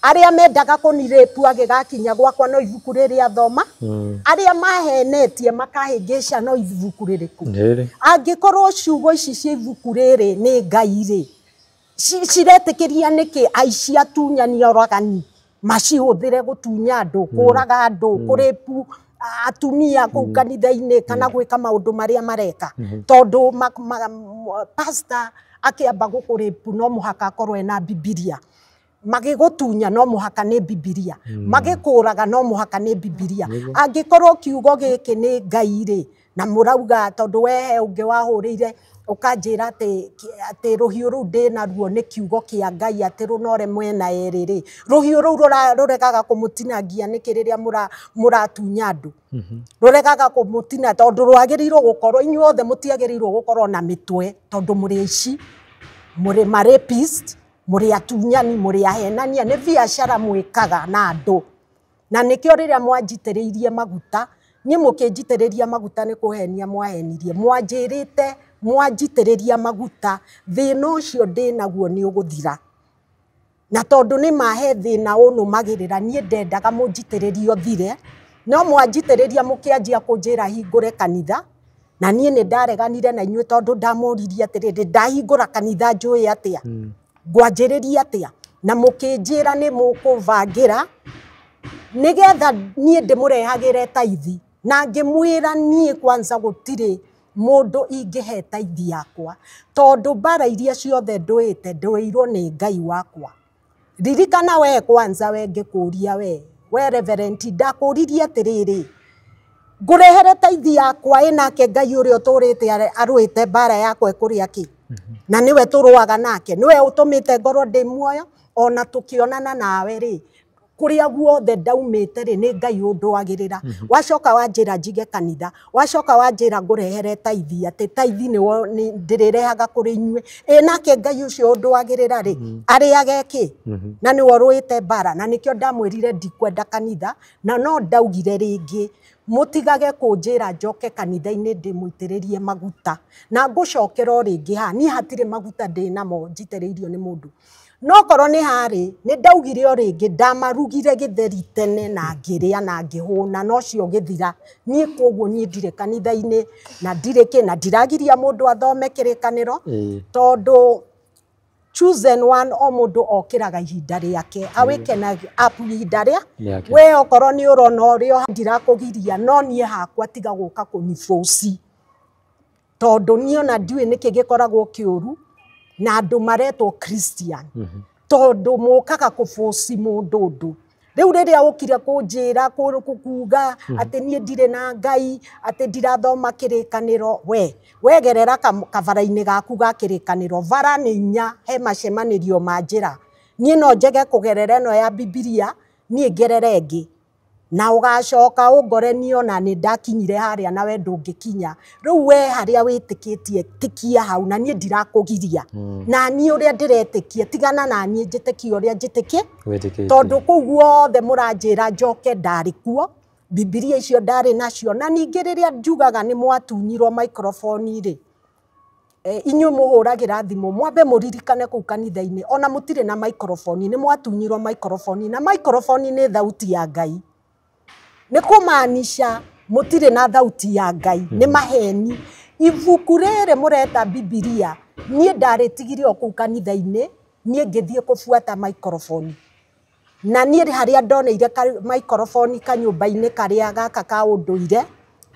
Arĩa mendaga kũnirĩpu agĩgakinya gwakwa no ibuku rĩrĩ athoma. Arĩa mahenetie makahĩngĩca no ibuku rĩrĩkũ? Angĩkorwo ciugo ici cia ibuku rĩrĩ nĩ Ngai rĩ, ciretĩkĩria nĩkĩ aici, atunyani, oragani macihũthĩre gũtunya andũ, kũraga andũ, kũrĩpu atumia kũu kanitha-inĩ kana gwĩka maũndũ marĩa mareka. Tondũ pastor akĩamba gũkũrĩpu no mũhaka akorwo ena Bibilia. Magĩgũtunya no mũhaka nĩ Bibilia. Magĩkũraga no mũhaka nĩ Bibilia. Angĩkorwo kiugo gĩkĩ nĩ Ngai rĩ, na mũrauga tondũ we he ũngĩ wahũrĩire ũkanjĩra atĩ rũhiũ rũu ndĩnaruo nĩ kiugo kĩa Ngai atĩ rũnore mwena erĩ rĩ, rũhiũ rũu rũregaga kũmũtinangia nĩkĩ rĩrĩa mũratunya andũ? Rũregaga kũmũtina tondũ rwagĩrĩirwo gũkorwo, inyuothe mũtiagĩrĩirwo gũkorwo na mĩtwe tondũ mũrĩ aici, mũrĩ ma-rapist, mũrĩ atunyani, mũrĩ ahenania, nĩ biacara mwĩkaga na andũ. Na nĩkĩo rĩrĩa mwanjitĩrĩirie maguta, niĩ mũkĩnjitĩrĩria maguta nĩ kũhenia mwahenirie. Mwanjĩrĩte mwanjitĩrĩria maguta, thĩna ũcio ndĩnaguo nĩ ũgũthira. Na tondũ nĩ mahe thĩna ũnũmagĩrĩra, niĩ ndendaga mũnjitĩrĩrie ũthire, no mwanjitĩrĩria mũkĩanjia kũnjĩra hingũre kanitha, na niĩ nĩ ndareganire na inyuĩ tondũ ndamũririe atĩrĩrĩ, ndahingũra kanitha njũĩ atĩa? Ngwanjĩrĩria atĩa? Na mũkĩnjĩra nĩ mũkũbangĩra nĩgetha niĩ ndĩmũrehagĩre taithi. Na ngĩmwĩra niĩ kwanza gũtirĩ mũndũ ingĩhe taithi yakwa tondũ mbara iria ciothe ndũĩte ndũĩirwo nĩ Ngai wakwa. Ririkana we kwanza, we ngĩkũria we Reverend, ndakũririe atĩrĩrĩ, ngũrehere taithi yakwa ĩnake Ngai ũrĩa ũtũrĩte arũĩte mbara yakwa ĩkũrĩa kĩ? Na nĩwe tũrũaga nake, nĩwe ũtũmĩte ngorwo ndĩ muoyo, ona tũkĩonana nawe rĩ, kũrĩa guothe ndaumĩte rĩ, nĩ Ngai ũndũagĩrĩra. Wacoka wanjĩra njige kanitha, wacoka wanjĩra ngũrehere taithi, atĩ taithi nĩwo ndĩrĩrehaga kũrĩ inyuĩ. Ĩ nake Ngai ũcio ũndũagĩrĩra rĩ, arĩage kĩ? Na nĩwe ũrũĩte mbara. Na nĩkĩo ndamwĩrire ndikwenda kanitha, na no ndaugire rĩngĩ mũtigage kũnjĩra njoke kanitha-inĩ ndĩmũitĩrĩrie maguta. Na ngũcokera o rĩngĩ haha, niĩ hatirĩ maguta ndĩnamo njitĩrĩirio nĩ mũndũ. No korwo nĩ harĩ nĩ ndaugire o rĩngĩ ndamarugire gĩtheri tene na ngĩrĩa na ngĩhũna na ũcio ũgĩthira. Niĩ koguo niĩ ndirĩ kanitha-inĩ na ndirĩ kĩ na ndiragiria mũndũ athome kĩrĩkanĩro tondũ chosen one o mũndũ okĩraga ihinda rĩake awĩkenagia up ihinda rĩa Rĩake. we okorwo nĩ ũrona ũrĩa ndirakũgiria no niĩ hakwa tiga gũka kũniboci tondũ niĩ ona ndiũĩ nĩkĩ gĩkoragwo kĩũru na andũ maretwo Christian tondũ mũkaga kũboci mũndũ ũndũ rĩu rĩrĩa ũkire kũnjĩra kuga atĩ niĩ ndirĩ na Ngai atĩ ndirathoma kĩrĩkanĩro we wegerera kabara-inĩ gaku ga kĩrĩkanĩro bara nĩ inya he macemanĩrio ma njĩra niĩ no njege kũgerera ĩno ya Bibilia niĩ ngerere ĩngĩ na ũgacoka ũngore niĩ ona nĩ ndakinyire harĩa nawe ndũngĩkinya rĩu we harĩa wĩtĩkĩtie tĩkia hau na niĩ ndirakũgiria na niĩ ũrĩa ndĩretĩkia tigana na niĩ njĩtĩkie ũrĩa njĩtĩkie Wĩtĩkĩtie. tondũ kũu guothe mũranjĩra njoke ndarĩ kuo Bibilia icio ndarĩ nacio na ningĩ rĩrĩa njugaga nĩ mwatunyirwo microphone rĩ inyuĩ mũhũragĩra thimũ mwambe mũririkane kũu kanitha-inĩ ona mũtirĩ na microphone nĩ mwatunyirwo microphone na microphone nĩ thauti ya Ngai nĩ kũmaanisha mũtirĩ na thauti ya Ngai nĩ maheni ibuku rĩrĩ mũreta Bibilia niĩ ndarĩtigire o kũu kanitha-inĩ niĩ ngĩthiĩ kũbuata microphone na niĩ harĩa ndoneire microphone kanyũmba-inĩ karĩa gaka ka ũndũire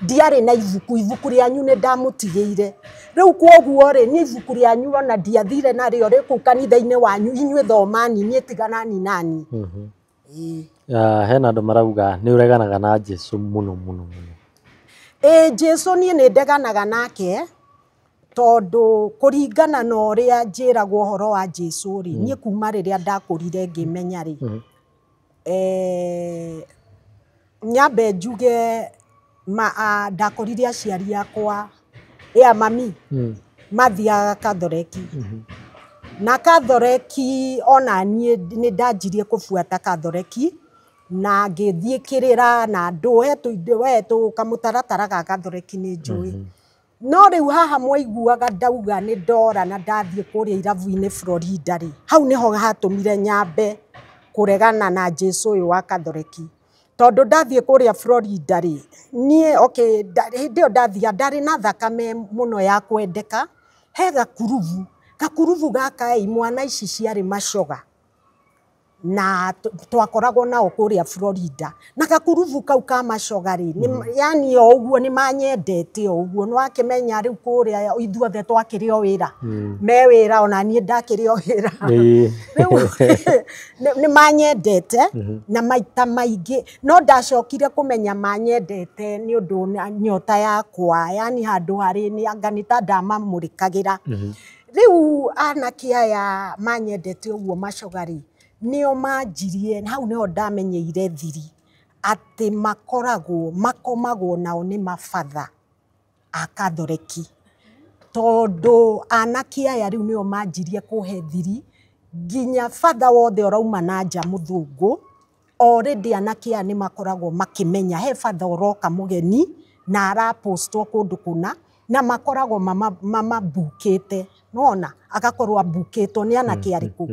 ndiarĩ na ibuku ibuku rĩanyu nĩ ndamũtigĩire rĩu kwoguo rĩ niĩ ibuku rĩanyu ona ndiathire narĩo rĩ kũu kanitha-inĩ wanyu inyuĩ thomani niĩ tiganani nani. Hena andũ marauga nĩ ũreganaga na Jesu mũno mũno mũno. Ĩĩ Jesu niĩ nĩ ndeganaga nake tondũ kũringana na ũrĩa njĩragwo ũhoro wa Jesu rĩ niĩ kuma rĩrĩa ndakũrire ngĩmenya rĩ nyambe njuge ndakorire aciari akwa ĩa mami mathiaga Kathoreki na Kathoreki ona niĩ nĩ ndanjirie kũbuata Kathoreki na ngĩthiĩ kĩrĩra na andũ we kamũtaratara ga Kathoreki nĩ njũĩ no rĩu haha mwaiguaga ndauga nĩ ndora na ndathiĩ kũrĩa irabu-inĩ Florida rĩ hau nĩho hatũmire nyambe kũregana na Jesu ũyũ wa Kathoreki tondũ ndathiĩ kũrĩa Florida rĩ niĩ okay hĩndĩ ĩyo ndathiaga ndarĩ na thakame mũno ya kwendeka he gakurubu gakurubu gaka ĩ mwana ici ciarĩ macoga na twakoragwo nao kũrĩa Florida na gakurubu kau ka macoga rĩ yani o ũguo nĩ manyendete o ũguo nĩ wakĩmenya rĩu kũrĩa ithuothe twakĩrĩ o wĩra me wĩra ona niĩ ndakĩrĩ o wĩra rĩu nĩ manyendete na maita maingĩ no ndacokire kũmenya manyendete nĩ ũndũ nyota yakwa yani handũ harĩ nĩ anga nĩ ta ndamamũrĩkagĩra rĩu anake aya manyendete ũguo macoga rĩ nĩo manjirie hau nĩho ndamenyeire thiri atĩ makoragwo makomagwo nao nĩ mabatha a Kathoreki tondũ anake aya rĩu nĩo manjirie kũhe thiri nginya batha wothe ũrauma na nja mũthũngũ already anake aya nĩ makoragwo makĩmenya he batha ũroka mũgeni na arapostwo kũndũ kũna na makoragwo mamabukĩte nona agakorwo abukĩtwo nĩ anake arĩkũ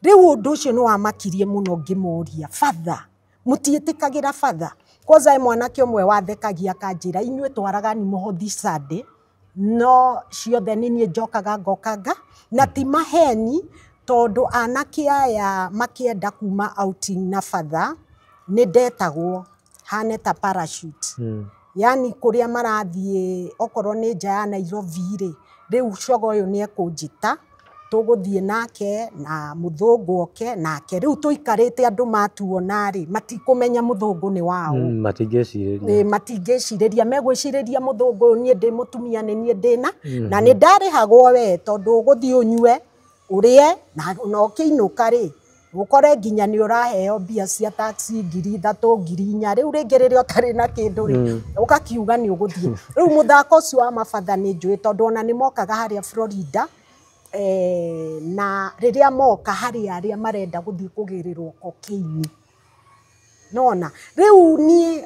rĩu ũndũ ũcio nĩ wamakirie mũno ngĩmũria batha mũtiĩtĩkagĩra batha kwanza he mwanake ũmwe wathekagia akanjĩra inyuĩ twaragani mũhothi Sunday no ciothe nĩ niĩ njokaga ngokanga na ti maheni tondũ anake aya makĩenda kuma outing na batha nĩ ndetagwo hane ta parachute yani kũrĩa marathiĩ okorwo nĩ nja ya Nairobi rĩ rĩu coga ũyũ nĩ ekũnjĩta tũgũthiĩ nake na mũthũngũ oke nake rĩu tũikarĩte andũ matuona rĩ matikũmenya mũthũngũ nĩ waũ Matingĩcirĩria matingĩcirĩria megwĩcirĩria mũthũngũ ũyũ niĩ ndĩ mũtumia nĩ niĩ ndĩna na nĩ ndarĩhagwo we tondũ ũgũthiĩ ũnyue ũrĩe na ũkĩinũka rĩ ũkore nginya nĩ ũraheo mbia cia taxi 3,000 4,000 rĩu rĩngĩ rĩrĩa ũtarĩ na kĩndũ rĩ ũgakiuga nĩ ũgũthiĩ rĩu mũthako ũcio wa mabatha nĩ njũĩ tondũ ona nĩ mokaga harĩa Florida na rĩrĩa moka harĩ arĩa marenda gũthiĩ kũgĩrĩrwo cocaine nona rĩu niĩ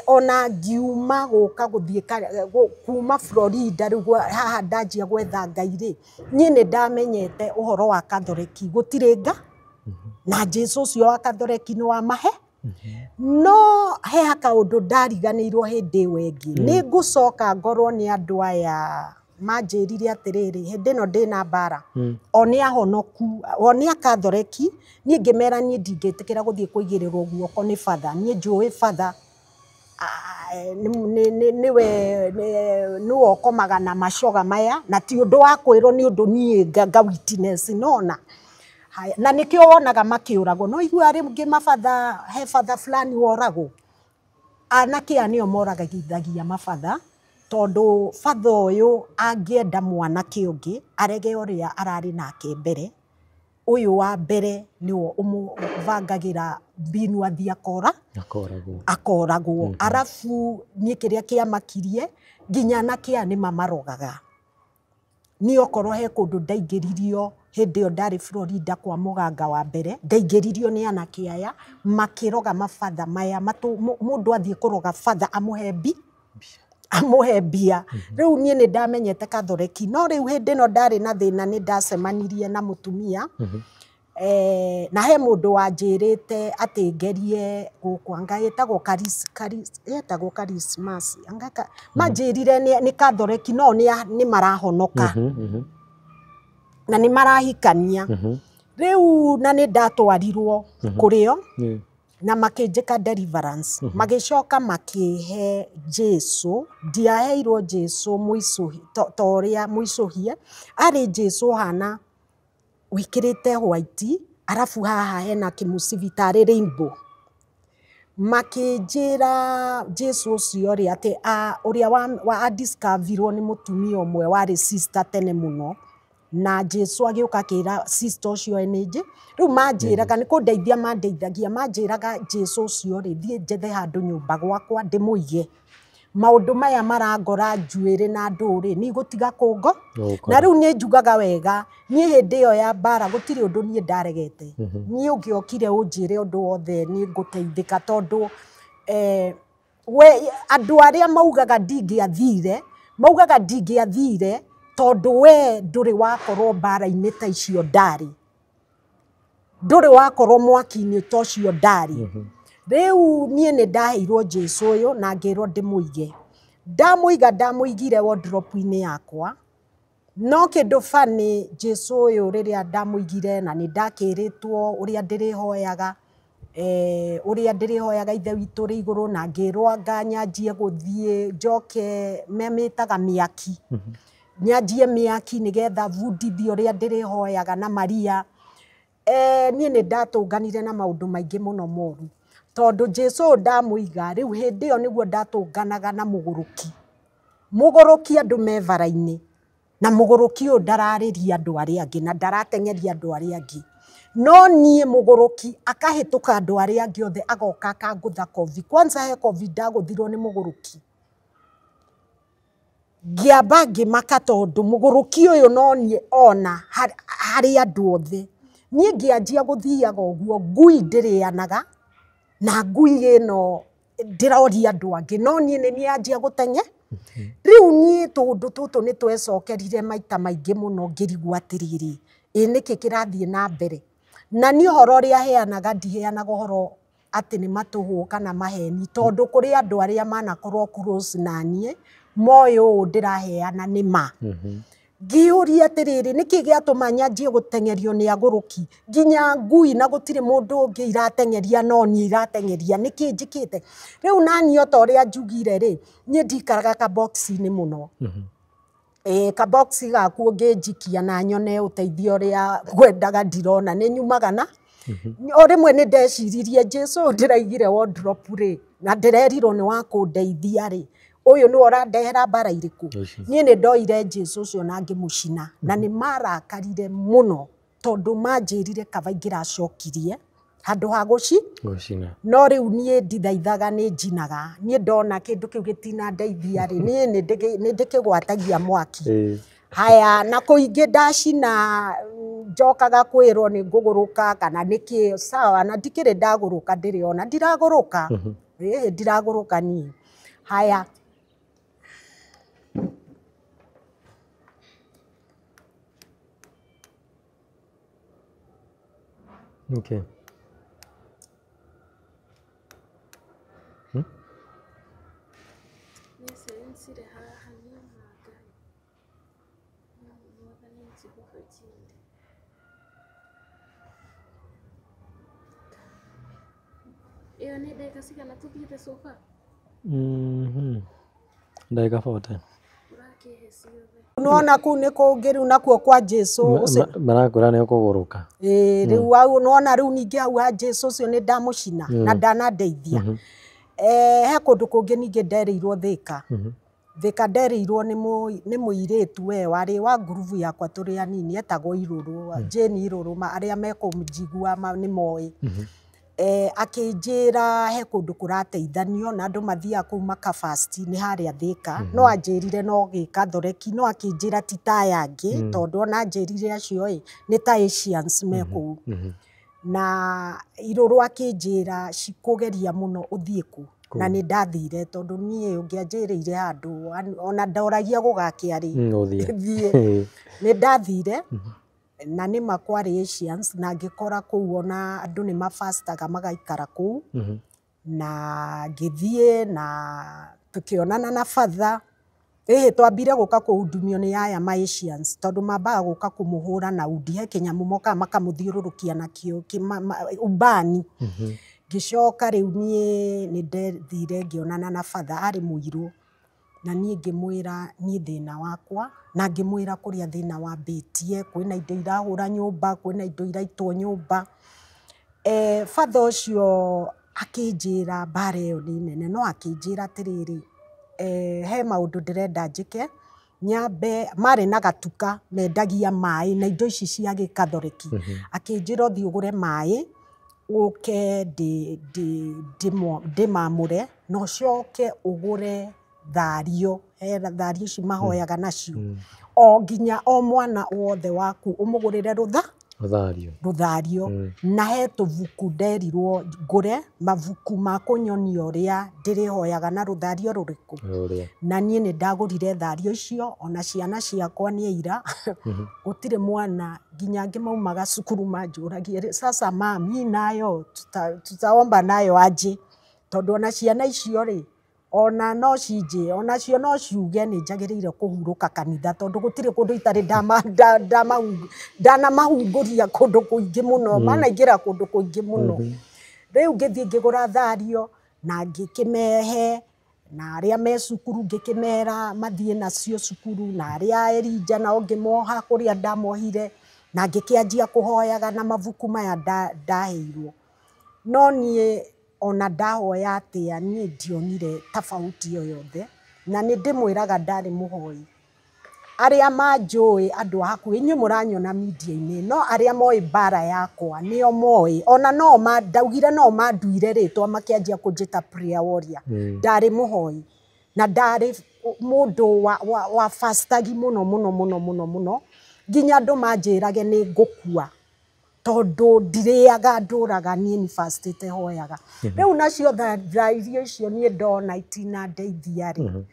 Ona ngiuma gũka gũthiĩ kuma Florida rĩu haha ndanjia gwetha Ngai rĩ, niĩ nĩ ndamenyete ũhoro wa Katholeki gũtirĩ nga na Jesu ũcio wa Katholeki nĩ wa mahe. No he kaũndũ ndariganĩirwo hĩndĩ ĩyo ĩngĩ. Nĩ ngũcoka ngorwo nĩ andũ aya manjĩrire atĩrĩrĩ, hĩndĩ ĩno ndĩna mbara, o nĩ ahonoku, o nĩ akatholeki, niĩ ngĩmera niĩ ndingĩtĩkĩra gũthiĩ kũigĩrĩrwo guoko nĩ batha. Niĩ njũĩ batha nĩwe nĩwe ũkomaga na macoga maya, na ti ũndũ wa kwĩrwo, nĩ ũndũ niĩ nga witness nona. Haya, na nĩkĩo wonaga makĩũragwo. No igua rĩngĩ mabatha, he batha fulani woragwo. Anake aya nĩo moragithagia mabatha, tondũ batha ũyũ angĩenda mwanake ũngĩ arege ũrĩa ararĩ nake mbere, ũyũ wa mbere nĩwe ũmũbangagĩra mbinu athiĩ akora akoragwo. Akoragwo. Arabu niĩ kĩrĩa kĩamakirie, nginya anake aya nĩ mamarogaga. Niĩ okorwo he kũndũ ndaingĩririo hĩndĩ ĩyo ndarĩ Florida kwa mũganga wa mbere, ndaingĩririo nĩ anake aya makĩroga mabatha maya. Mũndũ athiĩ kũroga batha amũhe mbi, amũhe mbia. Rĩu niĩ nĩ ndamenyete Katholeki, no rĩu hĩndĩ ĩno ndarĩ na thĩna nĩ ndacemanirie na mũtumia, na he mũndũ wanjĩrĩte atĩ ngerie gũkũ, anga ĩtagwo ĩtagwo Karismas, anga manjĩrire nĩ Katholeki, no nĩ marahonoka na nĩ marahikania. Rĩu na nĩ ndatwarirwo kũrĩo na makĩnjĩka deliverance, magĩcoka makĩhe Jesu. Ndiaheirwo Jesu mũicũhie ta ũrĩa mũicũhie arĩ, Jesu hana wĩkĩrĩte white, arabu haha hena kĩmũcibi tarĩ rainbow. Makĩnjĩra Jesu ũcio rĩ, atĩ ũrĩa wa discoverirwo nĩ mũtumia ũmwe warĩ sister tene mũno, na Jesu agĩũka akĩra sister ũcio nĩ rĩu manjĩraga nĩ kũndeithia mandeithagia, manjĩraga Jesu ũcio rĩ, thiĩ njethe handũ nyũmba gwakwa ndĩmũige, maũndũ maya marangora njuĩrĩ na ndũrĩ nĩ igũtiga kũngo. Na rĩu niĩ njugaga wega, niĩ hĩndĩ ĩyo ya mbara gũtirĩ ũndũ niĩ ndaregete. Niĩ ũngĩokire ũnjĩre ũndũ wothe nĩ ngũteithĩka, tondũ we andũ arĩa maugaga ndingĩathire, maugaga ndingĩathire tondũ we ndũrĩ wakorwo mbara-inĩ ta icio ndarĩ, ndũrĩ wakorwo mwaki-inĩ ta ũcio ndarĩ. Rĩu niĩ nĩ ndaheirwo Jesu ũyũ na ngĩrwo ndĩmũige. Ndamũiga, ndamũigire wardrobe-inĩ yakwa. No kĩndũ funny, Jesu ũyũ rĩrĩa ndamũigire na nĩ ndakĩrĩtwo ũrĩa ndĩrĩhoyaga, ũrĩa ndĩrĩhoyaga Ithe witũ ũrĩ igũrũ, na ngĩrwo anga nyanjie gũthiĩ njoke memĩtaga mĩaki, nyanjie mĩaki nĩgetha bundithio ũrĩa ndĩrĩhoyaga na Maria. Niĩ nĩ ndatũnganire na maũndũ maingĩ mũno moru, tondũ Jesu ũyũ ndamũiga rĩu hĩndĩ ĩyo nĩguo ndatũnganaga na mũgũrũki. Mũgũrũki andũ me bara-inĩ, na mũgũrũki ũyũ ndararĩria andũ arĩa angĩ na ndarateng'eria andũ arĩa angĩ, no niĩ mũgũrũki akahĩtũka andũ arĩa angĩ othe, agoka akangũtha kobi. Kwanza he kobi ndagũthirwo nĩ mũgũrũki, ngĩamba ngĩmaka, tondũ mũgũrũki ũyũ no niĩ ona harĩ andũ othe. Niĩ ngĩanjia gũthiaga ũguo, ngui ndĩrĩanaga na ngui ĩno ndĩroria andũ angĩ, no niĩ nĩ niĩ gũteng'e. Rĩu niĩ tũũndũ tũtũ nĩ twecokerire maita maingĩ mũno, ngĩrigwo atĩrĩrĩ, ĩ nĩkĩ kĩrathiĩ na mbere? Na niĩ ũhoro ũrĩa heanaga, ndiheanaga ũhoro atĩ nĩ matũhũ kana maheni, tondũ kũrĩ andũ arĩa manakorwo close na niĩ moĩ ũũ ndĩraheana nĩ ma. Ngĩũria atĩrĩrĩ, nĩkĩ gĩatũma nyanjie gũteng'erio nĩ agũrũki nginya ngui, na gũtirĩ mũndũ ũngĩ irateng'eria no niĩ irateng'eria? Nĩkĩ njĩkĩte? Rĩu naniĩ ota ũrĩa njugire rĩ, niĩ ndikaraga kabox-inĩ mũno. Kabox gaku ũngĩnjikia na nyone ũteithio ũrĩa ngwendaga ndirona, nĩ nyumaga. Na o rĩmwe nĩ ndeciririe, Jesu ũyũ ndĩraigire wardrobe rĩ, na ndĩrerirwo nĩ wa kũndeithia rĩ, ũyũ nĩwe ũrandehera mbara irĩkũ? Niĩ nĩ ndoire Jesu ũcio na ngĩmũcina, na nĩ marakarire mũno, tondũ manjĩrire kaba ingĩracokirie handũ ha gũci gũcina. No rĩu niĩ ndithaithaga, nĩ njinaga. Niĩ ndona kĩndũ kĩu gĩtinandeithia rĩ, niĩ nĩ ndĩkĩgwatagia mwaki. Haya, na kũingĩ ndacina, njokaga kwĩrwo nĩ ngũgũrũka kana nĩkĩ. Sawa, na ndikĩrĩ ndagũrũka, ndĩrĩ ona ndiragũrũka. Ĩĩ ndiragũrũka niĩ. Haya. Okay. Ndagĩka 40. Nĩwona kũu nĩ kũngĩ rĩu nakuo kwa Jesu ũcio. Marakwĩra nĩ ũkũgũrũka. Ĩĩ rĩu hau nĩwona rĩu ningĩ hau ha Jesu ũcio nĩ ndamũcina na ndanandeithia. He kũndũ kũngĩ ningĩ nderĩirwo Thĩka. Thĩka nderĩirwo nĩ mũirĩtu we warĩ wa ngurubu yakwa tũrĩ anini etagwo Irũrũ, Jane Irũrũ, arĩa mekũnjigua nĩ moĩ. Akĩnjĩra he kũndũ kũrateithanio na andũ mathiaga kũu maka fast nĩ harĩa Thĩka. No anjĩrire no gĩkathoreki no akĩnjĩra ti ta aya angĩ tondũ ona anjĩrire acio ĩ nĩ ta Asians me kũu. Na Irũrũ akĩnjĩra cikũgeria mũno ũthiĩ kũ. Na nĩ ndathire tondũ niĩ ũngĩanjĩrĩire handũ ona ndoragia gũgakĩa rĩ thiĩ. Nĩ ndathire na nĩma kwarĩ Asians na ngĩkora kũu ona andũ nĩ mabastaga magaikara kũu. Na ngĩthiĩ na tũkĩonana na batha. Ĩhĩ twambire gũka kũhudumio nĩ aya ma Asians tondũ mambaga gũka kũmũhũra na undi he kĩnyamũ mokaga makamũthiũrũrũkia nakĩo ubani. Ngĩcoka rĩu niĩ nĩ ndethire ngĩonana na batha arĩ mũirũ. Na niĩ ngĩmwĩra niĩ thĩna wakwa na ngĩmwĩra kũrĩa thĩna wambĩtie kwĩna indo irahũra nyũmba kwĩna indo iraitwo nyũmba. Batha ũcio akĩnjĩra mbara ĩyo nĩ nene no akĩnjĩra atĩrĩrĩ he maũndũ ndĩrenda njĩke nyambe marĩ na gatuka mendagia maĩ na indo ici cia gĩkathoreki. Akĩnjĩra ũthiĩ ũgũre maĩ ũke ndĩmamũre na ũcoke ũgũre thario, he thario ici mahoyaga nacio. O nginya o mwana wothe waku ũmũgũrĩre rũthario. Na he tũbuku nderirwo ngũre mabuku ma kũnyonia ũrĩa ndĩrĩhoyaga na rũthario rũrĩkũ. Na niĩ nĩ ndagũrire thario icio ona ciana ciakwa nĩ aira. Gũtirĩ mwana nginya angĩ maumaga cukuru manjũragia sasa mami nayo tutaomba nayo aje tondũ ona ciana icio rĩ ona no cinjĩ onacio no ciuge nĩ njagĩrĩire kũhurũka kanitha tondũ gũtirĩ kũndũ itarĩ ndanamahungũria kũndũ kũingĩ mũno manaingĩra kũndũ kũingĩ mũno. Rĩu ngĩthiĩ ngĩgũra thario na ngĩkĩmehe na arĩa me cukuru ngĩkĩmera mathiĩ nacio cukuru na arĩa Elijah nao ngĩmoha kũrĩa ndamohire na ngĩkĩanjia kũhoyaga na mabuku maya ndaheirwo. No niĩ ona ndahoya atĩa niĩ ndionire tofauti o yothe na nĩ ndĩmwĩraga ndarĩ mũhoi. Arĩa manjũĩ andũ a hakuhĩ inyuĩ mũranyona media-inĩ no arĩa moĩ mbara yakwa nĩo moĩ ona no ndaugire no manduire rĩtwa makĩanjia kũnjĩta prayer warrior. Ndarĩ mũhoi na ndarĩ mũndũ wa fastagi mũno mũno mũno mũno mũno nginya andũ manjĩrage nĩ ngũkua tondũ ndirĩaga ndũraga niĩ nĩ fastĩte hoyaga. Rĩu nacio thario icio niĩ ndona itinandeithia rĩ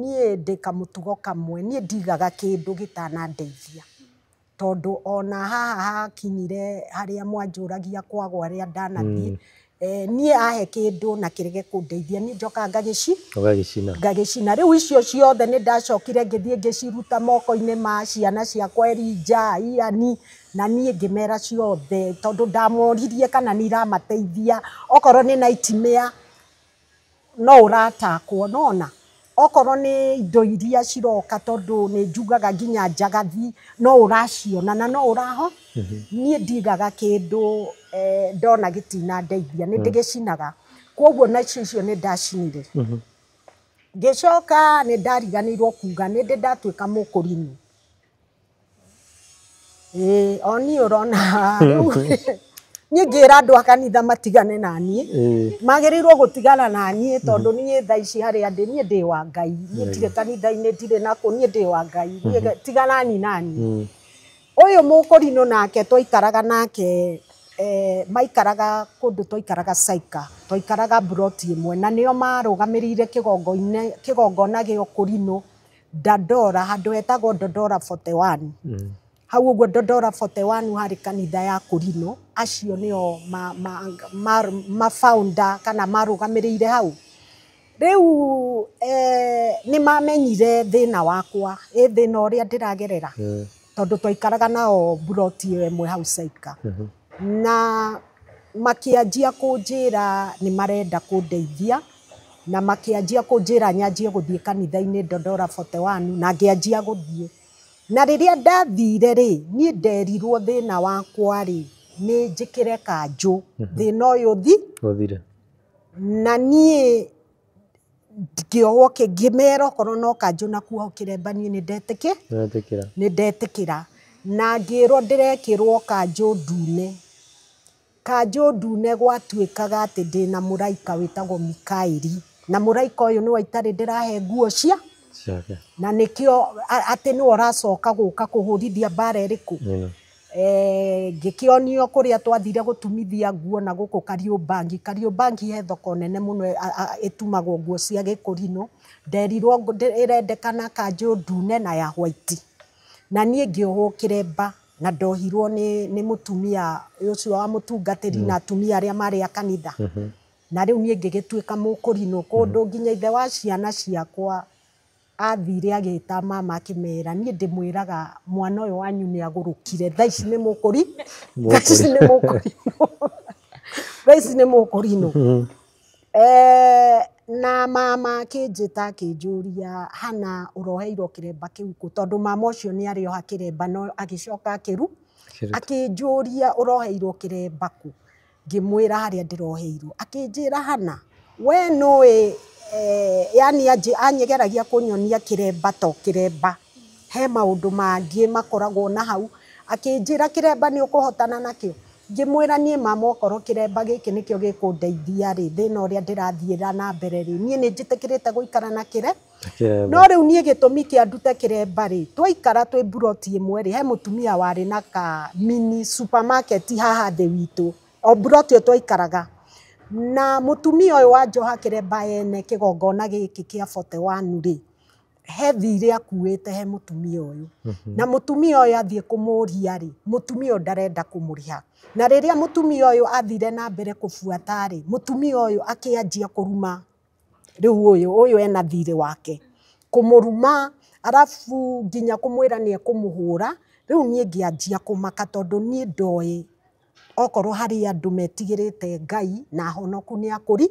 niĩ ndĩ kamũtugo kamwe niĩ ndigaga kĩndũ gĩtanandeithia tondũ ona haha hakinyire harĩa mwanjũragia kwagwo harĩa ndanathiĩ niĩ ahe kĩndũ na kĩrege kũndeithia niĩ njokaga ngagĩcina. Rĩu icio ciothe nĩ ndacokire ngĩthiĩ ngĩciruta moko-inĩ ma ciana ciakwa Elijah, Ian na niĩ ngĩmera ciothe tondũ ndamoririe kana nĩ iramateithia okorwo nĩ nightmare no ũratakwo nona okorwo nĩ indo iria ciroka tondũ nĩ njugaga nginya njagathi no ũraciona na no ũraho. Niĩ ndigaga kĩndũ ndona gĩtinandeithia nĩ ndĩgĩcinaga koguo nacio icio nĩ ndacinire. Ngĩcoka nĩ ndariganĩirwo kuga nĩ ndĩ ndatuĩka mũkũrinũ. Ĩĩ o niĩ ũrona niĩ ngĩra andũ a kanitha matigane na niĩ magĩrĩirwo gũtigana na niĩ tondũ niĩ thaa ici harĩa ndĩ niĩ ndĩ wa Ngai niĩ ndirĩ kanitha-inĩ ndirĩ nakũ niĩ ndĩ wa Ngai niĩ tiganani na niĩ. Ũyũ mũkũrinũ nake twaikaraga nake Maikaraga kũndũ twaikaraga Saika, twaikaraga mburoti ĩmwe, na nĩo marũgamĩrĩire kĩgongona gĩa Ũkũrinũ Dandora, handũ hetagwo Dandora 41. Hau ũguo Dandora 41 harĩ kanitha ya Kũrinũ, acio nĩo ma founder kana marũgamĩrĩire hau. Rĩu nĩ mamenyire thĩna wakwa, thĩna ũrĩa ndĩragerera, tondũ twaikaraga nao mburoti ĩyo ĩmwe hau Saika. Na makĩanjia kũnjĩra nĩ marenda kũndeithia, na makĩanjia kũnjĩra nyanjie gũthiĩ kanitha-inĩ Dandora 41, na ngĩanjia gũthiĩ. Na rĩrĩa ndathire rĩ, niĩ nderirwo thĩna wakwa rĩ, nĩ njĩkĩre kanjũ, thĩna ũyũ ũthire. Na niĩ ngĩohwo, ngĩmera okorwo no kanjũ na kuohwo kĩremba, niĩ nĩ ndetĩkĩra. Nĩ ndetĩkĩra. Na ngĩrwo ndĩrekĩrwo kanjũ ndune. Kanjũ ndune gwatuĩkaga atĩ ndĩna mũraika wĩtagwo Mikaeli, na mũraika ũyũ nĩwe itarĩ ndĩrahe nguo cia ciake, na nĩkĩo atĩ nĩwe ũracoka gũka kũhũrithia mbara ĩrĩkũ. Ngĩkĩonio kũrĩa twathire gũtumithia nguo na gũkũ Kariobangi. Kariobangi he thoko nene mũno ĩtumagwo nguo cia gĩkũrinũ. Nderirwo ĩrendekana kanjũ ndune na ya white. Na niĩ ngĩohwo kĩremba, na ndohirwo nĩ mũtumia ũcio wa mũtungatĩri na atumia arĩa marĩ a kanitha. Na rĩu niĩ ngĩgĩtuĩka mũkũrinũ kũndũ nginya ithe wa ciana ciakwa athire agĩta mama akĩmera, niĩ ndĩmwĩraga mwana ũyũ wanyu nĩ agũrũkire, thaa ici nĩ mũkũri, thaa ici nĩ mũkũrinũ, thaa ici nĩ mũkũrinũ. Na mama akĩnjĩta akĩnjũria, Hana, ũroheirwo kĩremba kĩu kũ? Tondũ mama ũcio nĩ arĩoha kĩremba no agĩcoka akĩru, akĩnjũria ũroheirwo kĩremba kũ? Ngĩmwĩra harĩa ndĩroheirwo. Akĩnjĩra, Hana, we nũĩ, yani anyegeragia kũnyonia kĩremba to kĩremba, he maũndũ mangĩ makoragwo na hau. Akĩnjĩra kĩremba nĩ ũkũhotana nakĩo. Ngĩmwĩra niĩ mama, okorwo kĩremba gĩkĩ nĩkĩo gĩkũndeithia rĩ, thĩna ũrĩa ndĩrathiĩra na mbere rĩ, niĩ nĩ njĩtĩkĩrĩte gũikara na kĩre. No rĩu niĩ gĩtũmi kĩa ndute kĩremba rĩ, twaikara twĩ mburoti ĩmwe rĩ, he mũtumia warĩ na ka mini supermarket haha thĩ witũ, o mburoti ĩyo twaikaraga. Na mũtumia ũyũ wa njoha kĩremba ene kĩgongona gĩkĩ kĩa 41 rĩ, he thirĩ akuĩte he mũtumia ũyũ. Na mũtumia ũyũ athiĩ kũmũria rĩ, mũtumia ũyũ ndarenda kũmũrĩha. Na rĩrĩa mũtumia ũyũ athire na mbere kũbuata rĩ, mũtumia ũyũ akĩanjia kũruma rĩu ũyũ ena thirĩ wake, kũmũruma, arabu nginya kũmwĩra nĩ ekũmũhũra. Rĩu niĩ ngĩanjia kũmaka tondũ niĩ ndoĩ okorwo harĩ andũ metigĩrĩte Ngai na honoku nĩ akũri,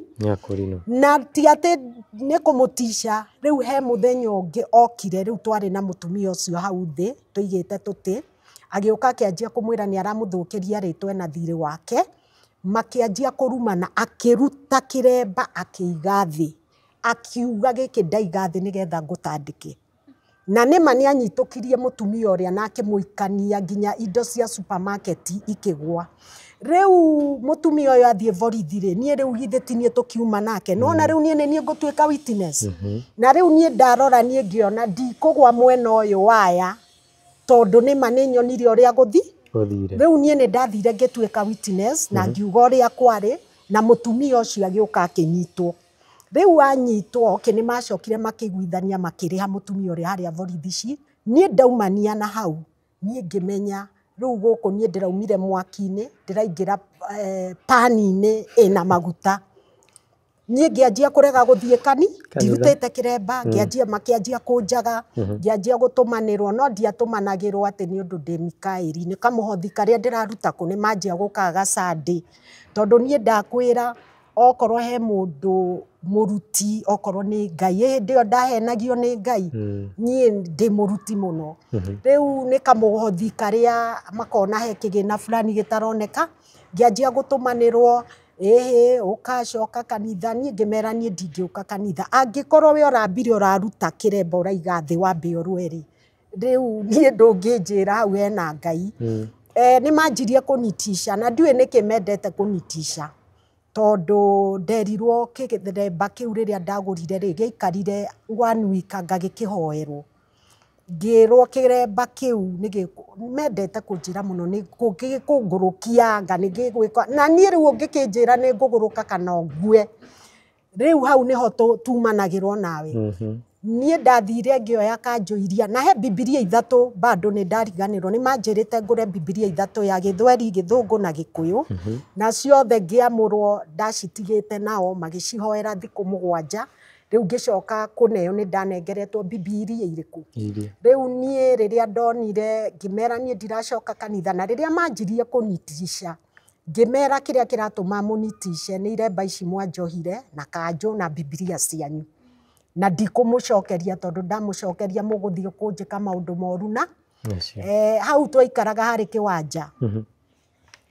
na ti atĩ nĩ kũmũtica. Rĩu he mũthenya ũngĩ okire, rĩu twarĩ na mũtumia ũcio hau thĩ tũigĩte tũtĩ, agĩũka akĩanjia kũmwĩra nĩ aramũthũkĩria rĩtwa ena thirĩ wake. Makĩanjia kũrumana, akĩruta kĩremba akĩiga thĩ, akiuga gĩkĩ ndaiga thĩ nĩgetha ngũtandĩke. Na nĩma nĩ anyitũkirie mũtumia ũrĩa na akĩmũikania nginya indo cia supermarket ikĩgwa. Rĩu mũtumia ũyũ athiĩ borithi rĩ, niĩ rĩu githĩ ti niĩ tũkiuma nake, nĩwona rĩu niĩ nĩ niĩ ngũtuĩka witness. Na rĩu niĩ ndarora niĩ ngĩona ndikũgwa mwena ũyũ waya, tondũ nĩma nĩ nyonire ũrĩa gũthire. Rĩu niĩ nĩ ndathire ngĩtuĩka witness na ngiuga ũrĩa kwarĩ, na mũtumia ũcio agĩũka akĩnyitwo. Rĩu anyitwo, okay, nĩ macokire makĩiguithania makĩrĩha mũtumia ũrĩa harĩa borithi ci. Niĩ ndaumania na hau, niĩ ngĩmenya rĩu gũkũ niĩ ndĩraumire mwaki-inĩ, ndĩraingĩra pani-inĩ ĩna maguta. Niĩ ngĩanjia kũrega gũthiĩ ndirutĩte kĩremba, ngĩanjia makĩanjia kũnjaga, ngĩanjia gũtũmanĩrwo, no ndiatũmanagĩrwo atĩ nĩ ũndũ ndĩ Mikaeli, nĩ kamũhothi karĩa ndĩraruta kũ, nĩ manjia gũkaga Sunday. Tondũ niĩ ndakwĩra okorwo he mũndũ mũruti, okorwo nĩ Ngai, hĩndĩ ĩyo ndahenagio nĩ Ngai, niĩ ndĩ mũruti mũno. Rĩu nĩ kamũhothi karĩa makona he kĩgĩna fulani gĩtaroneka, ngĩanjia gũtũmanĩrwo, ĩhĩ ũkacoka kanitha. Niĩ ngĩmera niĩ ndingĩũka kanitha, angĩkorwo we ũrambire ũraruta kĩremba ũraiga thĩ wambe ũrũe rĩ, rĩu niĩ ndũngĩnjĩra hau hena Ngai. Nĩ manjirie kũnitisha, na ndiũĩ nĩkĩ mendete kũnitisha, tondũ nderirwo kĩremba kĩu rĩrĩa ndagũrire rĩ, gĩaikarire one week anga gĩkĩhoerwo. Ngĩrwo kĩremba kĩu mendete kũnjĩra mũno nĩ gĩkũngũrũkia anga nĩ gĩgwĩka na niĩ rĩu ũngĩkĩnjĩra nĩ ngũgũrũka kana ngue rĩu hau nĩho tumanagĩrwo nawe. Niĩ ndathire ngĩoya kanjũ iria na he bibilia ithatũ bado nĩ ndariganĩrwo nĩ manjĩrĩte ngũre bibilia ithatũ ya gĩthweri gĩthũngũ na gĩkũyũ na ciothe ngĩamũrwo ndacitigĩte nao magĩcihoera thikũ 7 rĩu ngĩcoka kũneo nĩ ndanengeretwo bibilia irĩkũ rĩu niĩ rĩrĩa ndonire ngĩmera niĩ ndiracoka kanitha na rĩrĩa manjirie kũnitisha ngĩmera kĩrĩa kĩratũma mũnitishe nĩ iremba ici mwanjohire na kanjũ na bibilia cianyu na ndikũmũcokeria tondũ ndamũcokeria mũgũthiĩ kũnjĩka maũndũ moru na hau twaikaraga harĩ kĩwanja.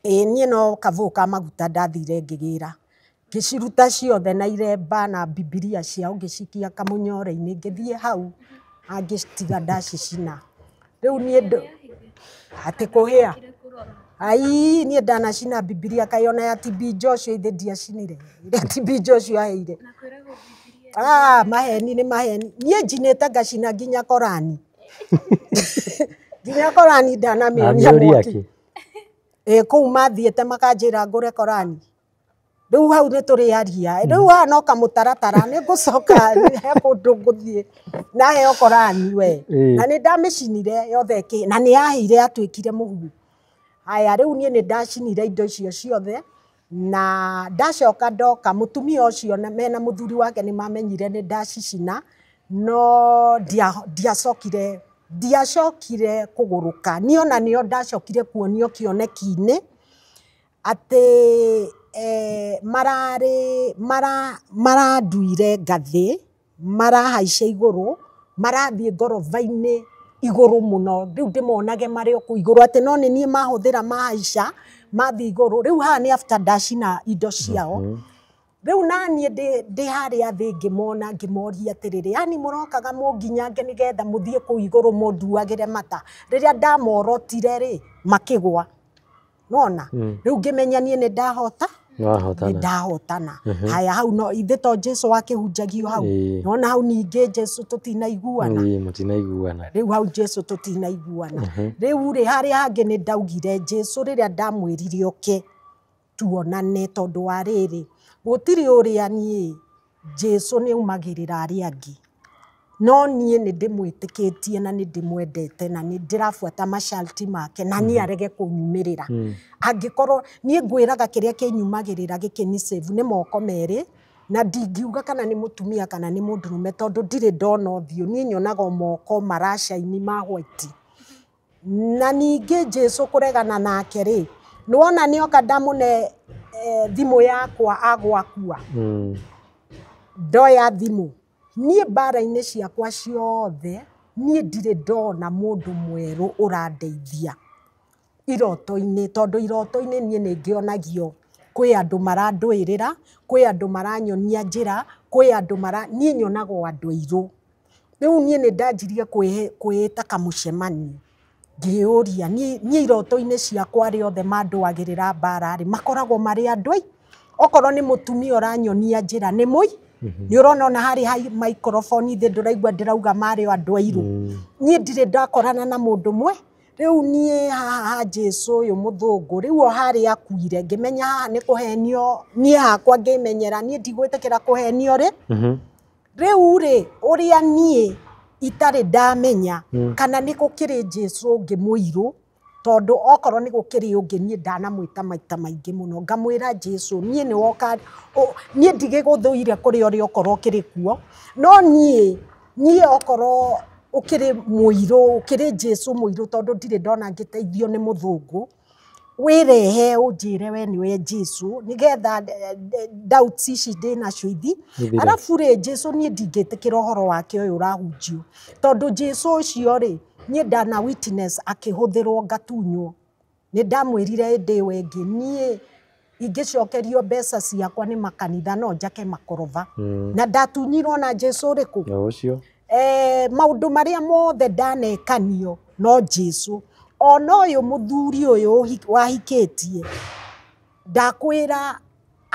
Niĩ no kavũũ ka maguta ndathire ngĩgĩra ngĩciruta ciothe na iremba na bibilia ciao ngĩcikia kamũnyore-inĩ ngĩthiĩ hau angĩcitiga ndacicina rĩu niĩ atĩ kũhĩa ai niĩ ndanacina bibilia kaĩ ona ya TB Joshua ithe ndiacinire ĩrĩa TB Joshua aheire. Maheni nĩ maheni niĩ njinĩte ngacina nginya Korani nginya Korani ndanamĩonia mwaki kũu mathiĩte makanjĩra ngũre Korani rĩu hau nĩ tũrĩaria rĩu haha no kamũtaratara nĩ ngũcoka he kũndũ ngũthiĩ naheo Korani we na nĩ ndamĩcinire yothe na nĩ yahĩire yatuĩkire mũhu. Haya rĩu niĩ nĩ ndacinire indo icio ciothe na ndacoka ndoka mũtumia ũcio mena mũthuri wake nĩ mamenyire nĩ ndacicina no ndiacokire kũgũrũka niĩ ona nĩo ndacokire kuonio kĩoneki-inĩ atĩ maranduire ngathĩ marahaica igũrũ marathiĩ ngoroba-inĩ igũrũ mũno rĩu ndĩmonage marĩ o kũu igũrũ atĩ no nĩ niĩ mahũthĩra mahaica mathiĩ igũrũ rĩu haha nĩ after ndacina indo ciao rĩu naniĩ ndĩ harĩa thĩ ngĩmona ngĩmoria atĩrĩrĩ yani mũrokaga mũnginyange nĩgetha mũthiĩ kũu igũrũ mũnduagĩre mata rĩrĩa ndamorotire rĩ makĩgwa nona rĩu ngĩmenya niĩ nĩ ndahota nĩ ndahotana. Haya hau no ithe to Jesu wakĩhunjagio hau nona hau ningĩ Jesu tũtinaiguana rĩu hau Jesu tũtinaiguana rĩu rĩ harĩa hangĩ nĩ ndaugire Jesu rĩrĩa ndamwĩrire oke tuonane tondũ wa rĩrĩ gũtirĩ ũrĩa niĩ Jesu nĩ aumagĩrĩra arĩa angĩ no niĩ nĩ ndĩmwĩtĩkĩtie na nĩ ndĩmwendete na nĩ ndĩrabuata masharti make na niĩ arege kũnyumĩrĩra angĩkorwo niĩ ngwĩraga kĩrĩa kĩnyumagĩrĩra gĩkĩ nĩ save nĩ moko merĩ na ndingiuga kana nĩ mũtumia kana nĩ mũndũrũme tondũ ndirĩ ndona ũthiũ niĩ nyonaga moko maracaini ma white na ningĩ Jesu kũregana nake rĩ nĩwona nĩoka ndamũne thimũ yakwa agwakua ndoya thimũ niĩ mbara-inĩ ciakwa ciothe niĩ ndirĩ ndona mũndũ mwerũ ũrandeithia iroto-inĩ tondũ iroto-inĩ niĩ nĩ ngĩonagio kwĩ andũ marandũĩrĩra kwĩ andũ maranyonia njĩra kwĩ andũ niĩ nyonaga o andũ airũ rĩu niĩ nĩ ndanjirie kwĩĩta kamũcemanio ngĩũria niĩ iroto-inĩ ciakwa arĩa othe mandũagĩrĩra mbara rĩ makoragwo marĩ andũ ai okorwo nĩ mũtumia ũranyonia njĩra nĩ mũi nĩ ũrona ona harĩ ha microphone thĩ ndũraigua ndĩrauga marĩ o andũ airũ niĩ ndirĩ ndakorana na mũndũ mwe rĩu niĩ haha ha Jesu ũyũ mũthũngũ rĩu o harĩa akuire ngĩmenya haha nĩ kũhenio niĩ hakwa ngĩmenyera niĩ ndigwĩtĩkĩra kũhenio rĩ rĩu rĩ ũrĩa niĩ itarĩ ndamenya kana nĩ gũkĩrĩ Jesu ũngĩ mũirũ tondũ okorwo nĩ gũkĩrĩ ũngĩ niĩ ndanamwĩta maita maingĩ mũno ngamwĩra Jesu niĩ nĩ woka niĩ ndigĩgũthũire kũrĩ ũrĩa okorwo ũkĩrĩ kuo no niĩ okorwo ũkĩrĩ mũirũ ũkĩrĩ Jesu mũirũ tondũ ndirĩ ndona ngĩteithio nĩ mũthũngũ wĩrehe ũnjĩre we nĩwe Jesu nĩgetha doubts ici ndĩnacio ithi arabu rĩ Jesu niĩ ndingĩtĩkĩra ũhoro wake ũyũ ũrahunjio tondũ Jesu ũcio rĩ niĩ ndana witness akĩhũthĩrwo ngatunywo nĩ ndamwĩrire ĩndĩ ĩyo ĩngĩ niĩ ingĩcokerio mbeca ciakwa nĩ makanitha no njake makoroba na ndatunyirwo na Jesu ũrĩkũ ũcio maũndũ marĩa mothe ndanekanio no Jesu ona ũyũ mũthuri ũyũ wahikĩtie ndakwĩra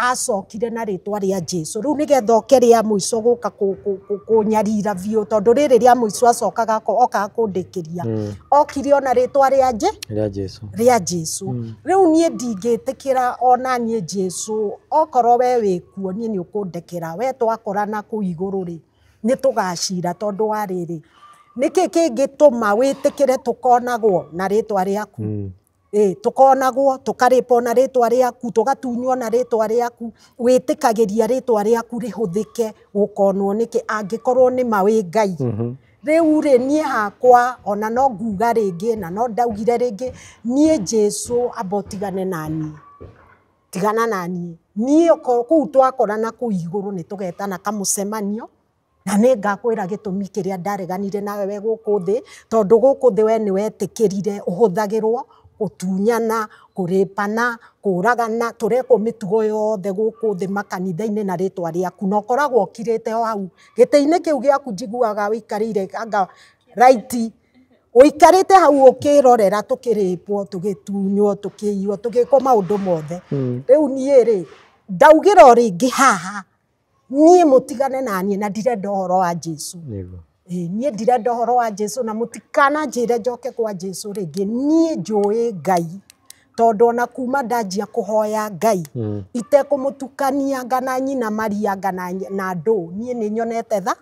Acokire na rĩtwa rĩa Jesu. Rĩu nĩgetha oke rĩa mũico gũka kũnyarira biũ, tondũ rĩrĩ rĩa mũico acokaga okaga kũndĩkĩria. Okire ona rĩtwa rĩa Rĩa Jesu. Rĩa Jesu. Rĩu niĩ ndingĩtĩkĩra ona niĩ Jesu, okorwo we wĩkuo niĩ nĩ ũkũndekera. We twakorana kũu igũrũ rĩ, nĩ tũgacira, tondũ wa rĩrĩ, nĩkĩ kĩngĩtũma wĩtĩkĩre tũkonagwo na rĩtwa rĩaku? Tũkonagwo, tũkarĩpwo na rĩtwa rĩaku, tũgatunywo na rĩtwa rĩaku, wĩtĩkagĩria rĩtwa rĩaku rĩhũthĩke gũkonwo nĩkĩ angĩkorwo nĩ ma wĩ Ngai? Rĩu rĩ, niĩ hakwa ona no nguga rĩngĩ na no ndaugire rĩngĩ, niĩ Jesu amba ũtigane naniĩ, tigana naniĩ. Niĩ kũu twakorana kũu igũrũ nĩ tũgetana kamũcemanio, na nĩ ngakwĩra gĩtũmi kĩrĩa ndareganire nawe we gũkũ thĩ, tondũ gũkũ thĩ we nĩ wetĩkĩrire ũhũthagĩrwo gũtunyana, kũrĩpana, kũragana, tũrekwo mĩtugo yothe gũkũ thĩ makanitha-inĩ na rĩtwa rĩaku, na ũkoragwo ũkirĩte o hau gĩtĩ-inĩ kĩu gĩaku, njiguaga ũikarĩire anga right, ũikarĩte hau ũkĩrorera tũkĩrĩpwo, tũgĩtunywo, tũkĩiywo, tũgĩkwo maũndũ mothe. Rĩu niĩ rĩ, ndaugĩra o rĩngĩ haha, niĩ mũtigane naniĩ na ndirenda ũhoro wa Jesu. Niĩ ndirenda ũhoro wa Jesu, na mũtikananjĩre njoke kwa Jesu rĩngĩ. Niĩ njũĩ Ngai, tondũ ona kuma ndanjia kũhoya Ngai itekũmũtukania ngana nyina Maria ngana na ndũ, niĩ nĩ nyonete tha,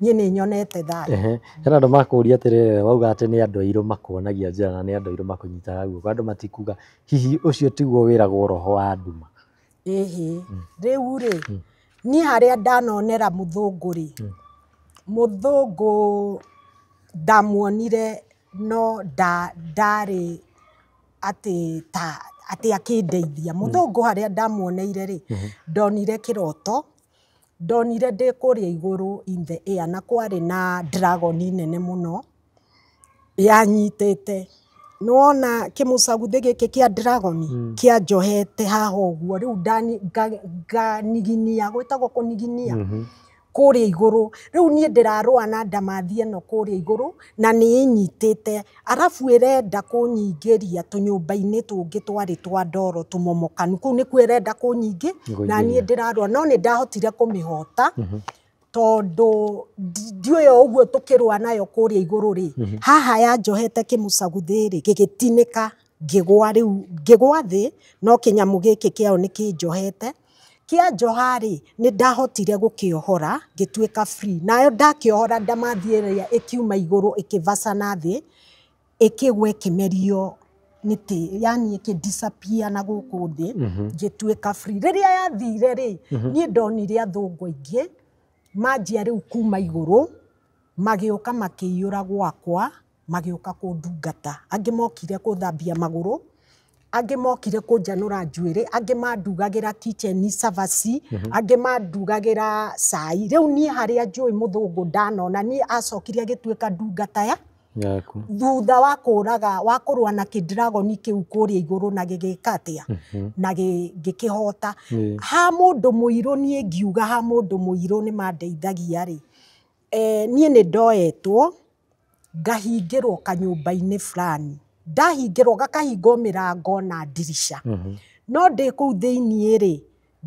niĩ nĩ nyonete thayũ. Hena andũ makũria atĩrĩrĩ, wauga atĩ nĩ andũ airũ makuonagia njĩra na nĩ andũ airũ makũnyitaga guoko, andũ matikuga hihi ũcio tiguo wĩragwo roho wa nduma? Ĩhĩ, rĩu rĩ, niĩ harĩa ndanonera mũthũngũ rĩ, mũthũngũ ndamuonire no ndarĩ atĩ ta atĩ akĩndeithia. Mũthũngũ harĩa ndamuoneire rĩ, ndonire kĩroto, ndonire ndĩ kũrĩa igũrũ in the air, na kwarĩ na dragon nene mũno yanyitĩte. Nĩwona kĩmũcaguthĩ gĩkĩ kĩa dragon kĩanjohete haha ũguo, rĩu nganiginia, gwĩtagwo kũniginia kũrĩa igũrũ. Rĩu niĩ ndĩrarũa na ndamathi ĩno kũrĩa igũrũ na nĩ ĩnyitĩte, arabu ĩrenda kũnyingĩria tũnyũmba-inĩ tũngĩ twarĩ twa ndoro tũmomokanu, kũu nĩkuo ĩrenda kũnyingĩ, na niĩ ndĩrarũa, no nĩ ndahotire kũmĩhota, tondũ ndiũĩ o ũguo tũkĩrũa nayo kũrĩa igũrũ rĩ, haha yanjohete kĩmũcaguthĩ rĩ, gĩgĩtinĩka, ngĩgũa, rĩu ngĩgũa thĩ, no kĩnyamũ gĩkĩ kĩayo nĩ kĩnjohete. Kĩanjoha rĩ, nĩ ndahotire gũkĩohora, ngĩtuĩka free. Nayo ndakĩohora ndamathi ĩrĩa ĩkiuma igũrũ ĩkĩvacana thĩ, ĩkĩgwa ĩkĩmerio nĩ tĩri, yani ĩkĩ disappear na gũkũ thĩ, ngĩtuĩka free. Rĩrĩa yathire rĩ, niĩ ndonire athũngũ aingĩ manjia rĩu kuma igũrũ, magĩũka makĩiyũra gwakwa, magĩũka kũndungata. Angĩ mokire kũthambia magũrũ, angĩ mokire kũnjanũra njuĩrĩ, angĩ mandugagĩra kitchen cabaci, angĩ mandugagĩra cai. Rĩu niĩ harĩa njũĩ mũthũngũ ndanona, niĩ acokire agĩtuĩka ndungata ya yaku thutha wa kũraga wa kũrũa na kĩdragoni kĩu kũrĩa igũrũ, na gĩgĩka atĩa, na gĩkĩhota. Ha mũndũ mũirũ, niĩ ngiuga ha mũndũ mũirũ nĩ mandeithagia rĩ, niĩ nĩ ndoetwo ngahingĩrwo kanyũmba-inĩ fulani, ndahingĩrwo gakahingwo mĩrango na ndirica, no ndĩ kũu thĩiniĩ rĩ,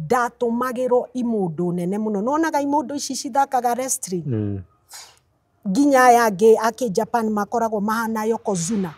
ndatũmagĩrwo imũndũ nene mũno. Nĩwonaga imũndũ ici cithakaga wrestling, nginya aya angĩ a kĩ-Japan makoragwo mahana Yokozuna.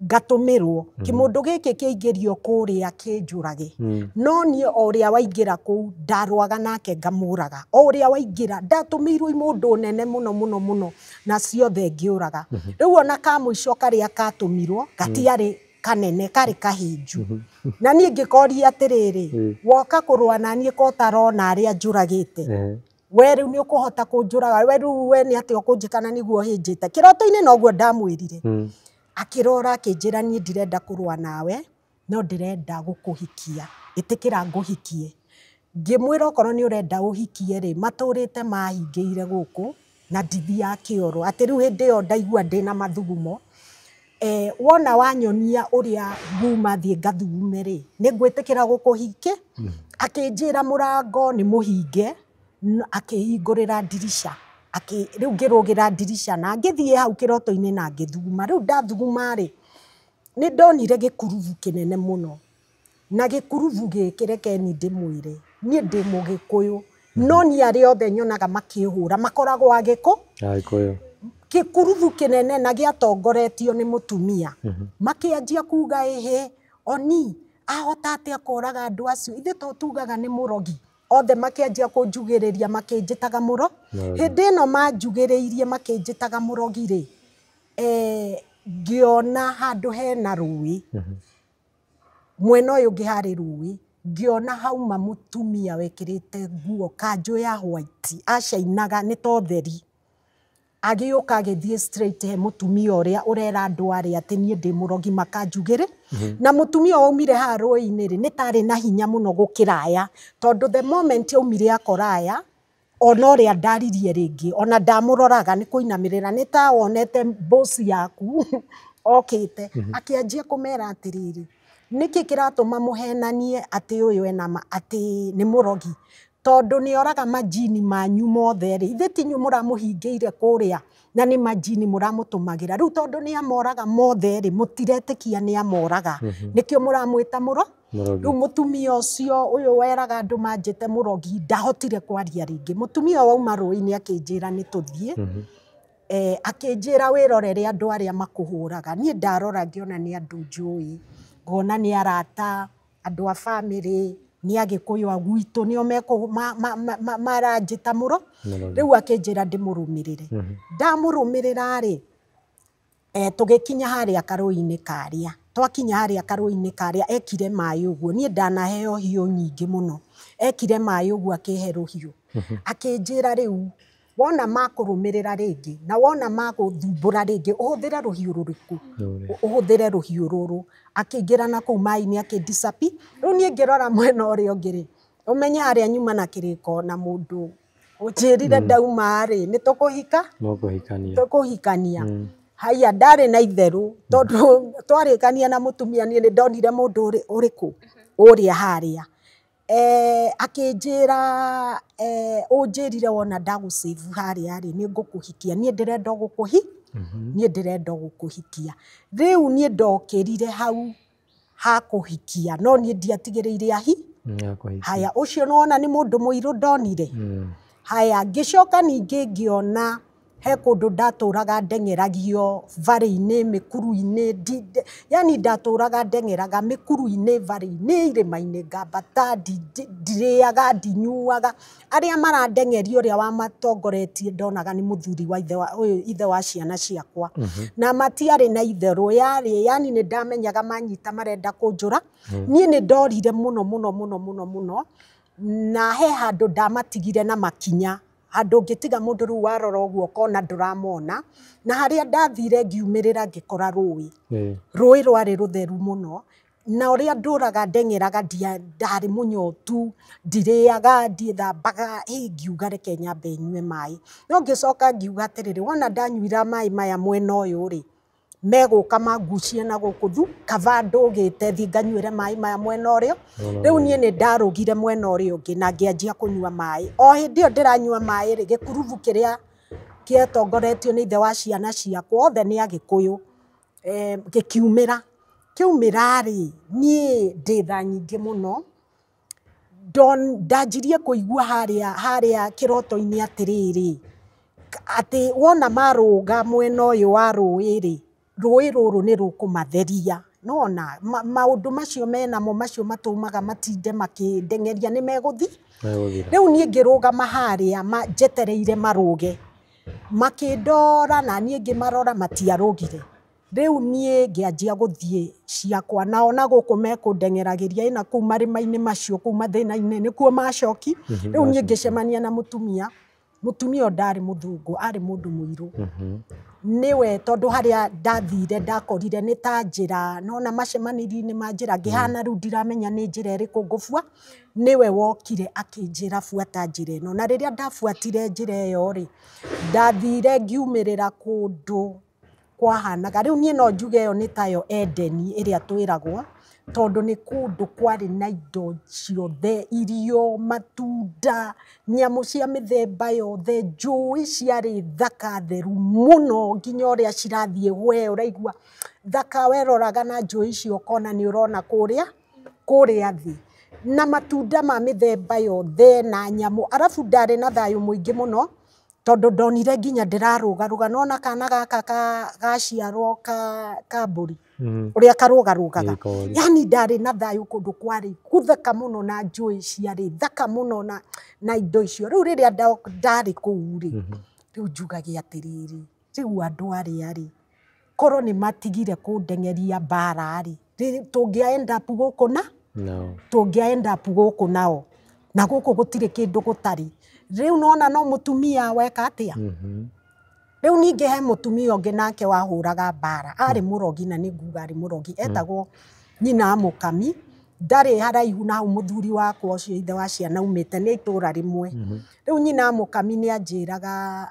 Ngatũmĩrwo kĩmũndũ gĩkĩ kĩaingĩrio kũrĩa kĩnjũrage, no niĩ o ũrĩa waingĩra kũu ndarũaga nake ngamũraga, o ũrĩa waingĩra ndatũmĩirwo imũndũ nene mũno mũno mũno, na ciothe ngĩũraga. Rĩu ona ka mũico karĩa katũmirwo gatiarĩ kanene, karĩ kahĩnju, na niĩ ngĩkoria atĩrĩrĩ, woka kũrũa na niĩ ko ũtarona arĩa njũragĩte, we rĩu nĩ ũkũhota kũnjũraga, we rĩu we nĩ atĩa ũkũnjĩka na nĩguo hĩnjĩte kĩroto-inĩ? Noguo ndamwĩrire. Akĩrora akĩnjĩra, niĩ ndirenda kũrũa nawe, no ndĩrenda gũkũhikia, ĩtĩkĩra ngũhikie. Ngĩmwĩra okorwo nĩ ũrenda ũhikie rĩ, matũrĩte mahingĩire gũkũ na ndithiaga kĩoro, atĩ rĩu hĩndĩ ĩyo ndaigua ndĩna mathugumo, wona wanyonia ũrĩa nguma thiĩ ngathugume rĩ, nĩ ngwĩtĩkĩra gũkũhikie. Akĩnjĩra mũrango nĩ mũhinge, akĩhingũrĩra ndirica, rĩu ngĩrũgĩra ndirica na ngĩthiĩ hau kĩroto-inĩ na ngĩthuguma. Rĩu ndathuguma rĩ, nĩ ndonire gĩkurubu kĩnene mũno. Na gĩkurubu gĩkĩ rekeni ndĩmwĩre, niĩ ndĩ Mũgĩkũyũ, no niĩ arĩa othe nyonaga makĩhũra makoragwo Agĩkũ. Agĩkũyũ. Gĩkurubu kĩnene na gĩatongoretio nĩ mũtumia. Makĩanjia kuga ĩhĩ, oni ahota atĩa kũraga andũ acio, ithuĩ to tugaga nĩ mũrogi. Othe makĩanjia kũnjugĩrĩria makĩnjĩtaga mũro. Hĩndĩ ĩno manjugĩrĩirie makĩnjĩtaga mũrogi rĩ, ngĩona handũ hena rũĩ. Mwena ũyũ ũngĩ harĩ rũĩ, ngĩona hauma mũtumia wekĩrĩte nguo kanjũ ya white, acainaga nĩ ta ũtheri. Agĩũka agĩthiĩ straight he mũtumia ũrĩa ũrera andũ arĩa atĩ niĩ ndĩ mũrogi makanjugĩrĩ. Na mũtumia waumire haha rũĩ-inĩ rĩ, nĩ tarĩ na hinya mũno gũkĩra aya, tondũ the moment aumire akora aya, ona ũrĩa ndaririe rĩngĩ, ona ndamũroraga nĩ kũinamĩrĩra, nĩ ta wonete boss yaku okĩte. Akĩanjia kũmera atĩrĩrĩ, nĩkĩ kĩratũma mũhenanie atĩ ũyũ ena ma, atĩ nĩ mũrogi? Tondũ nĩ oraga majini manyu mothe rĩ, ithuĩ ti inyuĩ mũramũhingĩire kũrĩa na nĩ majini mũramũtũmagĩra. Rĩu tondũ nĩ amoraga mothe rĩ, mũtiretĩkia nĩ amoraga. Nĩkĩo mũramwĩta mũro? Rĩu mũtumia ũcio ũyũ weraga andũ manjĩte mũrogi ndahotire kwaria rĩngĩ. Mũtumia wauma rũĩ-inĩ akĩnjĩra nĩ tũthiĩ. Akĩnjĩra wĩrorere andũ arĩa makũhũraga. Niĩ ndarora ngĩona nĩ andũ njũĩ, ngona nĩ arata, andũ a bamĩrĩ, nĩ Agĩkũyũ a gwitũ nĩo maranjĩta mũro. Rĩu akĩnjĩra ndĩmũrũmĩrĩre. Ndamũrũmĩrĩra rĩ, tũgĩkinya harĩa karũĩ-inĩ karĩa. Twakinya harĩa karũĩ-inĩ karĩa ekire maĩ ũguo. Niĩ ndanaheo hiũ nyingĩ mũno. Ekire maĩ ũguo akĩhe rũhiũ. Akĩnjĩra rĩu wona makũrũmĩrĩra rĩngĩ na wona magũthumbũra rĩngĩ ũhũthĩre rũhiũ rũrĩkũ? Ũhũthĩre rũhiũ rũrũ. Akĩingĩra na kũu maĩ-inĩ akĩndicapi. Rĩu niĩ ngĩrora mwena ũrĩa ũngĩ rĩ, ũmenye harĩa nyuma na kĩrĩko na mũndũ ũnjĩrire ndauma rĩ, nĩ tũkũhika? Mũkũhikania. Tũkũhikania. Haiya ndarĩ na itherũ tondũ twarĩkania na mũtumia niĩ nĩ ndonire mũndũ ũrĩkũ ũrĩa harĩa. Akĩnjĩra ũnjĩrire wona ndagũsave harĩa rĩ, nĩ ngũkũhikia. Niĩ ndĩrenda gũkũhi? Niĩ ndĩrenda gũkũhikia. Rĩu niĩ ndokĩrire hau hakũhikia, no niĩ ndiatigĩrĩire ahi. Haya, ũcio nĩwona nĩ mũndũ mũirũ ndonire. Haya, ngĩcoka ningĩ ngĩona he kũndũ ndatũraga ndeng'eragio varĩ-inĩ, mĩkuru-inĩ, yani ndatũraga ndeng'eraga mĩkuru-inĩ, varĩ-inĩ, irĩma-inĩ ngambata, ndirĩaga, ndinyuaga. Arĩa marandeng'eria ũrĩa wamatongoretie ndonaga nĩ mũthuri wa ithe wa, ũyũ ithe wa ciana ciakwa. Na matiarĩ na itherũ, yarĩ, yani nĩ ndamenyaga manyita marenda kũnjũra. Niĩ nĩ ndorire mũno mũno mũno mũno mũno, na he handũ ndamatigire na makinya. Handũ ũngĩtiga mũndũ rĩu warora ũguo ũkona ndũramona. Na harĩa ndathire ngiumĩrĩra ngĩkora rũĩ. Rũĩ rwarĩ rũtheru mũno. Na ũrĩa ndũraga ndeng'eraga ndarĩ mũnyotu, ndirĩaga, ndiĩthambaga, ngiuga reke nyambe nyue maĩ. No ngĩcoka ngiuga atĩrĩrĩ, wona ndanyuira maĩ maya mwena ũyũ rĩ, megũka mangucie na gũkũ thu, kaba ndũgĩte thiĩ nganyuĩre maĩ maya mwena ũrĩa. Rĩu niĩ nĩ ndarũgire mwena ũrĩa ũngĩ na ngĩanjia kũnyua maĩ. O hĩndĩ ĩyo ndĩranyua maĩ rĩ, gĩkurubu kĩrĩa kĩatongoretio nĩ ithe wa ciana ciakwa, othe nĩ Agĩkũyũ, gĩkiumĩra. Kĩaumĩra rĩ, niĩ ndĩ tha nyingĩ mũno. Ndanjirie kũigua harĩa kĩroto-inĩ atĩrĩrĩ, atĩ wona marũga mwena ũyũ wa rũĩ rĩ, rũĩ rũrũ nĩ rũkũmatheria. Nona maũndũ macio menamo macio matũmaga matinde makĩndeng'eria nĩ megũthi. Rĩu niĩ ngĩrũgama harĩa njetereire marũge, makĩndora na niĩ ngĩmarora matiarũgire. Rĩu niĩ ngĩanjia gũthiĩ ciakwa, nao na gũkũ mekũndeng'eragĩria ĩna kũu marĩma-inĩ macio kũu mathĩna-inĩ nĩkuo macoki. Rĩu niĩ ngĩcemania na mũtumia. Mũtumia ũyũ ndarĩ mũthũngũ, arĩ mũndũ mũirũ. Nĩwe tondũ harĩa ndathire ndakorire nĩ ta njĩra, nona macemanĩrio-inĩ ma njĩra ngĩhana rĩu ndiramenya nĩ njĩra ĩrĩkũ ngũbua. Nĩwe wokire akĩnjĩra buata njĩra ĩno. Na rĩrĩa ndabuatire njĩra ĩyo rĩ, ndathire ngiumĩrĩra kũndũ kwahanaga. Rĩu niĩ no njuge ĩyo nĩ tayo Edeni ĩrĩa twĩragwo, tondũ nĩ kũndũ kwarĩ na indo ciothe, irio, matunda, nyamũ cia mĩthemba yothe, njũĩ ciarĩ thaka theru mũno nginya ũrĩa cirathiĩ we ũraigua thaka, weroraga na njũĩ icio ũkona nĩ ũrona kũrĩa Kũrĩa thĩ na matunda ma mĩthemba yothe na nyamũ. Arabu ndarĩ na thayũ mũingĩ mũno tondũ ndonire nginya ndĩrarũgarũga. Nona kana gaka gaciarwo ka mbũri ũrĩa karũgarũgaga. Gĩkori. Yani ndarĩ na thayũ, kũndũ kwarĩ gũthaka mũno na njũĩ ciarĩ thaka mũno na indo icio. Rĩu rĩrĩa ndarĩ kũu rĩ, rĩu njugage atĩrĩrĩ, rĩu andũ arĩa rĩ, korwo nĩ matigire kũndengeria mbara rĩ, tũngĩa end up gũkũ na No. tũngĩa end up gũkũ nao, na gũkũ gũtirĩ kĩndũ gũtarĩ. Rĩu nona no mũtumia weka atĩa. Rĩu ningĩ he mũtumia ũngĩ nake wahũraga mbara, arĩ mũrogi, na nĩ nguga arĩ mũrogi, etagwo nyina Mũkami. Ndarĩ haraihu na hau mũthuri wakwa ũcio ithe wa ciana aumĩte, nĩ itũra rĩmwe. Rĩu nyina Mũkami nĩ anjĩraga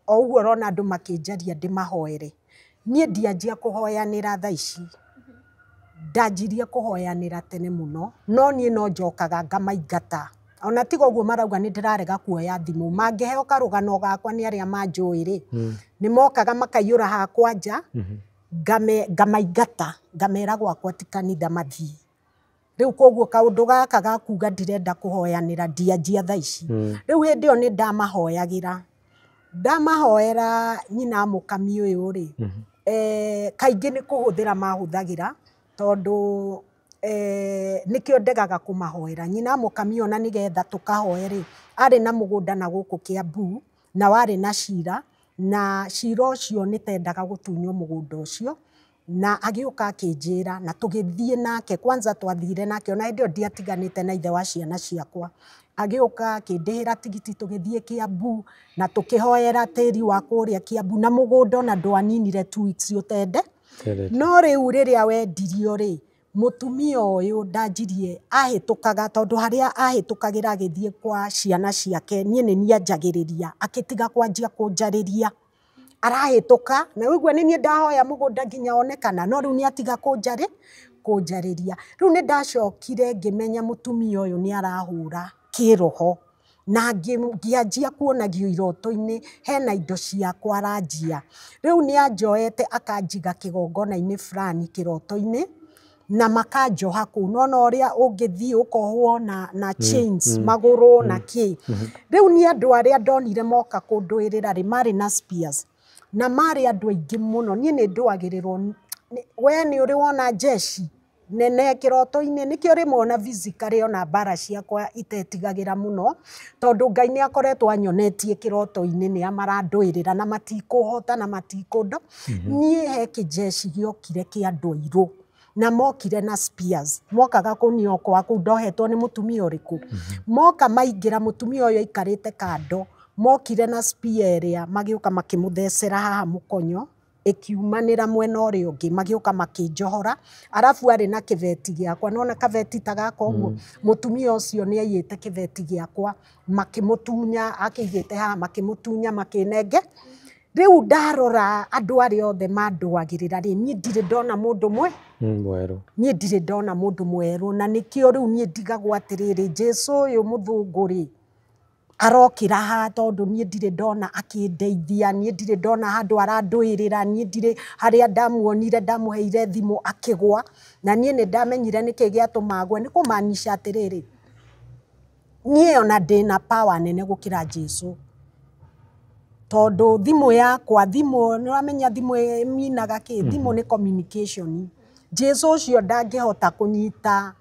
o ũguo ũrona andũ makĩnjaria ndĩmahoere, niĩ ndianjia kũhoyanĩra thaa ici, ndanjirie kũhoyanĩra tene mũno, no niĩ no njokaga ngamaingata. Ona tiga ũguo marauga nĩ ndĩrarega kuoya thimũ, mangĩheo karũgano gakwa nĩ arĩa manjũĩ rĩ, nĩ mokaga makaiyũra hakwa nja, ngamaingata, ngamera gwakwa ti kanitha, mathiĩ. Rĩu koguo kaũndũ gaka ga kuga ndirenda kũhoyanĩra ndianjia thaa ici. Rĩu hĩndĩ ĩyo nĩ ndamahoyagĩra, ndamahoera nyina Mũkami ũyũ rĩ, kaingĩ nĩ kũhũthĩra mahũthagĩra, tondũ nĩkĩo ndegaga kũmahoera. Nyina Mũkami ona nĩgetha tũkahoe rĩ, arĩ na mũgũnda na gũkũ Kiambu, na warĩ na cira, na cira ũcio nĩ tendaga gũtunywo mũgũnda ũcio, na agĩũka akĩnjĩra na tũgĩthiĩ nake. Kwanza twathire nake ona hĩndĩ ĩyo ndiatiganĩte na ithe wa ciana ciakwa. Agĩũka akĩndĩhĩra tigiti, tũgĩthiĩ Kiambu na tũkĩhoera tĩri wa kũrĩa Kiambu, na mũgũnda ona ndwaninire 2 weeks ũtende. Tendete. No rĩu rĩrĩa wendirio rĩ, mũtumia ũyũ ndanjirie ahĩtũkaga, tondũ harĩa ahĩtũkagĩra agĩthiĩ kwa ciana ciake, niĩ nĩ niĩ anjagĩrĩria, akĩtiga kwanjia kũnjarĩria. Arahĩtũka na ũguo nĩ niĩ ndahoya mũgũnda nginya onekana, no rĩu nĩ atiga kũnjarĩria. Rĩu nĩ ndacokire ngĩmenya mũtumia ũyũ nĩ arahũra kĩroho, na ngĩanjia kuonagio iroto-inĩ hena indo ciakwa aranjia. Rĩu nĩ anjoete akanjiga kĩgongona-inĩ fulani kĩroto-inĩ, na makanjoha kũu, nona ũrĩa ũngĩthiĩ ũkohwo na chains magũrũ na kĩ. Rĩu nĩ andũ arĩa ndonire moka kũndũĩrĩra rĩ, marĩ na spears na marĩ andũ aingĩ mũno. Niĩ nĩ ndũagĩrĩrwo we nĩ ũrĩ wona jeshi nene kĩroto-inĩ, nĩkĩo rĩmwe ona physically ona mbara ciakwa itetigagĩra mũno, tondũ Ngai nĩ akoretwo anyonetie kĩroto-inĩ nĩa marandũĩrĩra na matikũhota na matikũndo. Niĩ he kĩjeshi gĩokire kĩa andũ airũ na mokire na spears, mokaga kũniokoa kũu ndohetwo nĩ mũtumia ũrĩkũ. Moka maingĩra, mũtumia ũyũ aikarĩte kando, mokire na spear ĩrĩa, magĩũka makĩmũthecera haha mũkonyo, ĩkiumanĩra mwena ũrĩa ũngĩ, magĩũka makĩnjohora. Arabu arĩ na kĩbeti gĩakwa, nona kabeti ta gaka ũguo, mũtumia ũcio nĩ aiyĩte kĩbeti gĩakwa, makĩmũtunya, akĩigĩte haha, makĩmũtunya, makĩnenge. Rĩu ndarora andũ arĩa othe mandũagĩrĩra rĩ, niĩ ndirĩ ndona mũndũ mwe Mwerũ. Niĩ ndirĩ ndona mũndũ mwerũ, na nĩkĩo rĩu niĩ ndigagwo atĩrĩrĩ, Jesũ ũyũ mũthũngũ rĩ, arokĩra ha? Tondũ niĩ ndirĩ ndona akĩndeithia, niĩ ndirĩ ndona handũ arandũĩrĩra, niĩ ndirĩ harĩa ndamuonire ndamũheire thimũ akĩgwa, na niĩ nĩ ndamenyire nĩkĩ gĩatũma agwe. Nĩ kũmaanisha atĩrĩrĩ, niĩ ona ndĩna power nene gũkĩra Jesũ, tondũ thimũ yakwa, thimũ nĩ ũramenya thimũ ĩminaga kĩ? Thimũ nĩ communication. Jesũ ũcio ndangĩhota kũnyita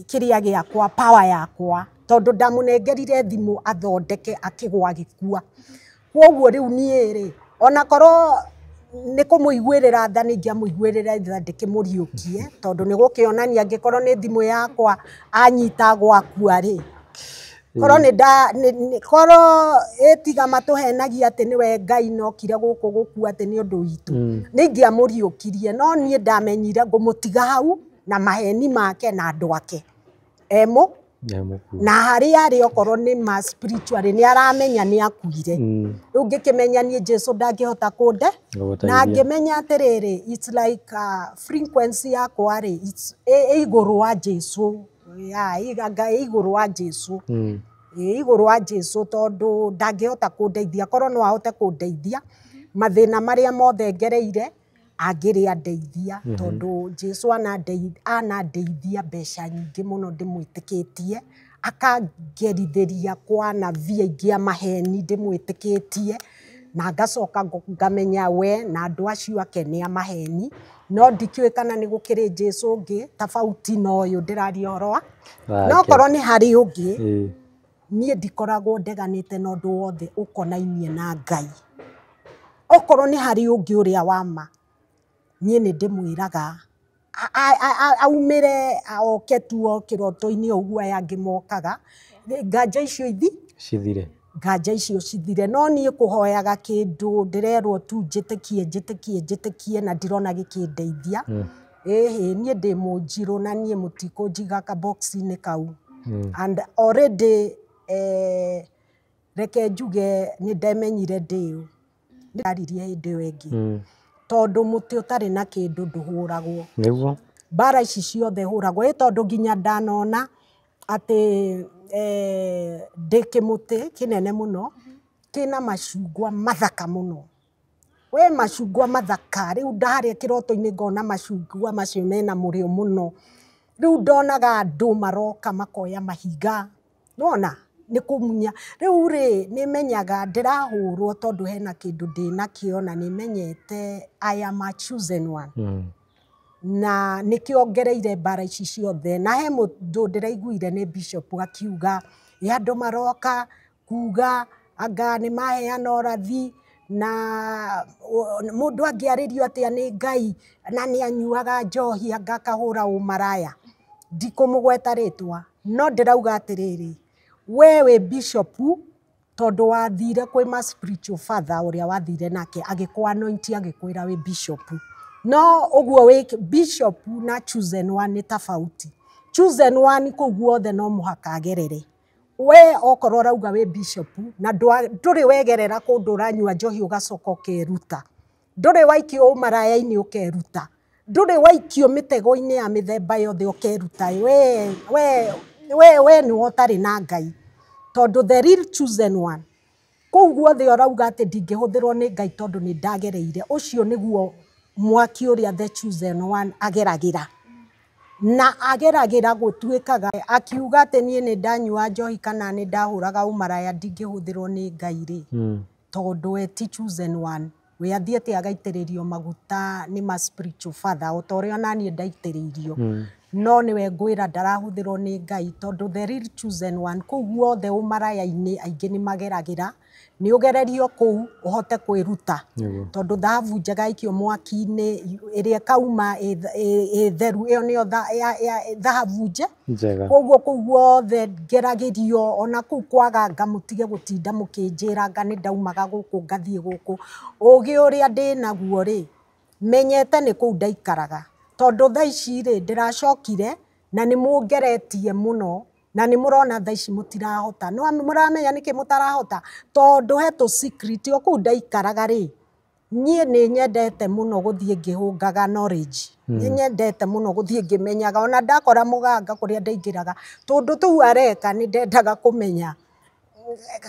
kĩrĩa gĩakwa, power yakwa, tondũ ndamũnengerire thimũ athondeke, akĩgwa agĩkua. Koguo rĩu niĩ rĩ, ona korwo nĩ kũmũiguĩrĩra tha, nĩ ingĩamũiguĩrĩra tha ndĩkĩmũriũkie, tondũ nĩ gũkĩonania angĩkorwo nĩ thimũ yakwa anyita gwakua rĩ, korwo nĩ nda korwo ĩtiga matũhenagia atĩ nĩwe Ngai nokire gũkũ gũkua atĩ nĩ ũndũ witũ, nĩ ingĩamũriũkirie. No niĩ ndamenyire ngũmũtiga hau na maheni make na andũ ake emũ Nĩmũkuo. Na harĩa arĩ, okorwo nĩ ma spiritually, nĩ aramenya nĩ akuire. Rĩu ngĩkĩmenya niĩ Jesũ ndangĩhota kũnde Gũgũteithia. Na ngĩmenya atĩrĩrĩ, it's like frequency yakwa rĩ, it's ĩ igũrũ wa Jesũ, ya anga ĩ igũrũ wa Jesũ, ĩ igũrũ wa Jesũ, tondũ ndangĩhota kũndeithia. Korwo no ahote kũndeithia mathĩna marĩa mothe ngereire. Angĩrĩ andeithia tondũ Jesu anandeithia mbeca nyingĩ mũno ndĩmwĩtĩkĩtie, akangerithĩria kwa anabii aingĩ a maheni ndĩmwĩtĩkĩtie, na ngacoka ngamenya we na andũ acio ake nĩ a maheni, no ndikĩũĩ kana nĩ gũkĩrĩ Jesu ũngĩ tofauti na ũyũ ndĩraria ũhoro wa. No korwo nĩ harĩ ũngĩ, niĩ ndikoragwo ndeganĩte na ũndũ wothe ũkonainie na Ngai. Okorwo nĩ harĩ ũngĩ ũrĩa wa ma, niĩ nĩ ndĩmwĩraga aumĩre oke tu o kĩroto-inĩ ũguo aya angĩ mokaga, nganja icio ithi cithire, nganja icio cithire. No niĩ kũhoyaga kĩndũ ndĩrerwo tu njĩtĩkie njĩtĩkie njĩtĩkie na ndirona gĩkĩndeithia. Ĩhĩ, niĩ ndĩ mũnjirũ na niĩ mũtikũnjiga kabox-inĩ kau. And already reke njuge nĩ ndemenyire ndĩũ, ndaririe hĩndĩ ĩyo ĩngĩ, tondũ mũtĩ ũtarĩ na kĩndũ ndũhũragwo. Nĩguo. Mbara ici ciothe hũragwo ĩ tondũ nginya ndanona atĩ ndĩ kĩmũtĩ kĩnene mũno kĩna macungwa mathaka mũno, we macungwa mathaka. Rĩu ndarĩa kĩroto-inĩ ngona macungwa macio mena mũrĩo mũno. Rĩu ndonaga andũ maroka makoya mahiga, nĩwona nĩ kũmunya. Rĩu rĩ, nĩ menyaga ndĩrahũrwo tondũ hena kĩndũ ndĩnakĩo, na nĩ menyete I am a chosen one. Na nĩkĩo ngereire mbara ici ciothe. Na he mũndũ ndĩraiguire nĩ bishop akiuga ĩ andũ maroka kuga anga nĩ maheana ũrathi, na mũndũ angĩarĩrio atĩa nĩ Ngai na nĩ anyuaga njohi anga akahũra ũmaraya. Ndikũmũgweta rĩtwa, no ndĩrauga atĩrĩrĩ, we wĩ bishop tondũ wathire kwĩ ma spiritual father ũrĩa wathire nake agĩkũ anoint agĩkwĩra wĩ bishop. No ũguo wĩ bishop na chosen one nĩ tofauti. Chosen one kũu guothe no mũhaka agerere. We okorwo ũrauga wĩ bishop na ndũrĩ wegerera kũndũ ũranyua njohi ũgacoka ũkeruta, ndũrĩ waikio ũmaraya-inĩ ũkeruta, ndũrĩ waikio mĩtego-inĩ ya mĩthemba yothe ũkeruta, we nĩwe ũtarĩ na Ngai. Tondũ the real chosen one kũu guothe ũrauga atĩ ndingĩhũthĩrwo nĩ Ngai tondũ nĩ ndagereire, ũcio nĩguo mwaki ũrĩa the chosen one ageragĩra. Na ageragĩra gũtuĩkaga akiuga atĩ niĩ nĩ ndanyua njohi kana nĩ ndahũraga ũmaraya ndingĩhũthĩrwo nĩ Ngai rĩ, tondũ we ti chosen one. We athiĩte agaitĩrĩrio maguta nĩ ma spiritual father o ta ũrĩa onaniĩ ndaitĩrĩirio. No nĩwe ngwĩra ndarahũthĩrwo nĩ Ngai tondũ the real chosen one kũu guothe ũmaraya-inĩ aingĩ nĩ mageragĩra, nĩ ũgererio kũu ũhote kwĩruta. Tondũ thahabu njega ĩikio mwaki-inĩ ĩrĩa ĩkauma ĩ theru, ĩyo nĩyo thahabu njega. Koguo kũu guothe ngeragĩrio ona kũu kwaga mũtige gũtinda mũkĩnjĩra anga nĩ ndaumaga gũkũ ngathiĩ gũkũ. Ũgĩ ũrĩa ndĩnaguo rĩ, menyete nĩ kũu ndaikaraga. Tondũ thaa ici rĩ, ndĩracokire na nĩ mũngeretie mũno, na nĩ mũrona thaa ici mũtirahota. No mũramenya nĩkĩ mũtarahota? Tondũ he tũ secret o kũu ndaikaraga rĩ, niĩ nĩ nyendete mũno gũthiĩ ngĩhũngaga knowledge. Nĩ nyendete mũno gũthiĩ ngĩmenyaga, ona ndakora mũganga kũrĩa ndaingĩraga, tũndũ tũu areka nĩ ndendaga kũmenya.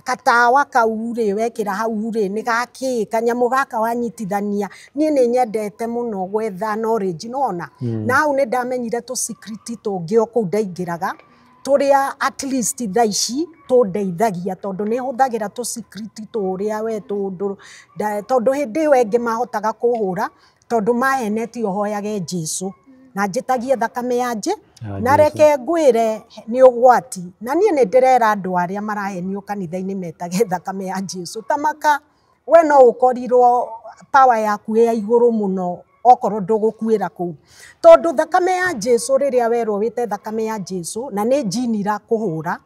Gatawa kau rĩ, wekĩra hau rĩ, nĩ gakĩ, kanyamũ gaka wanyitithania. Niĩ nĩ nyendete mũno gwetha knowledge, nĩwona? Na hau nĩ ndamenyire tũ secret tũngĩ o kũu ndaingĩraga, tũrĩa at least thaa ici tũndeithagia tondũ nĩ hũthagĩra tũ secret tũrĩa we tũndũ, tondũ hĩndĩ ĩyo ĩngĩ mahotaga kũhũra tondũ mahenetie ũhoyage Jesu na njĩtagie thakame ya na reke ngwĩre nĩ ũgwati. Na niĩ nĩ ndĩrera andũ arĩa marahenio kanitha-inĩ metage thakame ya Jesu tamaka we no ũkorirwo power yaku ĩ ya igũrũ mũno okorwo ndũgũkuĩra kũu, tondũ thakame ya Jesu rĩrĩa werwo wĩte thakame ya Jesu na nĩ njini irakũhũra,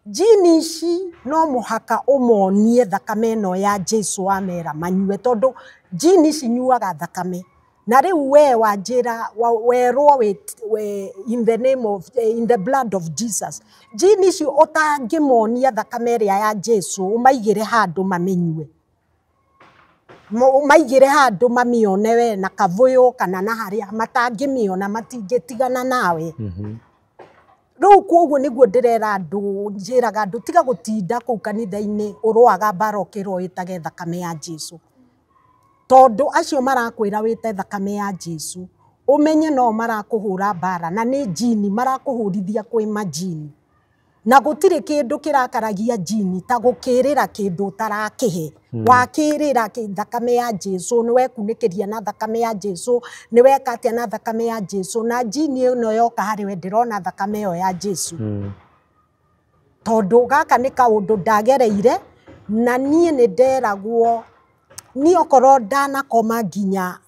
njini ici no mũhaka ũmonie thakame ĩno ya Jesu wamera manyue, tondũ njini ici inyuaga thakame. Na rĩu we wanjĩra werwo in the name of, in the blood of Jesus, njini ici ũtangĩmonia thakame ĩrĩa ya Jesu ũmaigĩre handũ mamĩnyue, maigĩre handũ mamĩone we na kavũyũ kana na harĩa matangĩmĩona matingĩtigana nawe. Rĩu koguo nĩguo ndĩrera andũ, njĩraga andũ tiga gũtinda kũu kanitha-inĩ ũrũaga mbara ũkĩrwo wĩtage thakame ya Jesu. Tondũ acio marakwĩra wĩte thakame ya Jesu, ũmenye no marakũhũra mbara na nĩ jini marakũhũrithia kwĩ majini. Na gũtirĩ kĩndũ kĩrakaragia jini ta gũkĩrĩra kĩndũ ũtarakĩhe. Wakĩrĩra thakame ya Jesu, nĩ wekunĩkĩria na thakame ya Jesu, nĩ weka atĩa na thakame ya Jesu, na jini ĩno yoka harĩ we ndĩrona thakame ĩyo ya Jesu. Tondũ gaka nĩ kaũndũ ndagereire na niĩ nĩ nderagwo niĩ okorwo ndanakoma nginya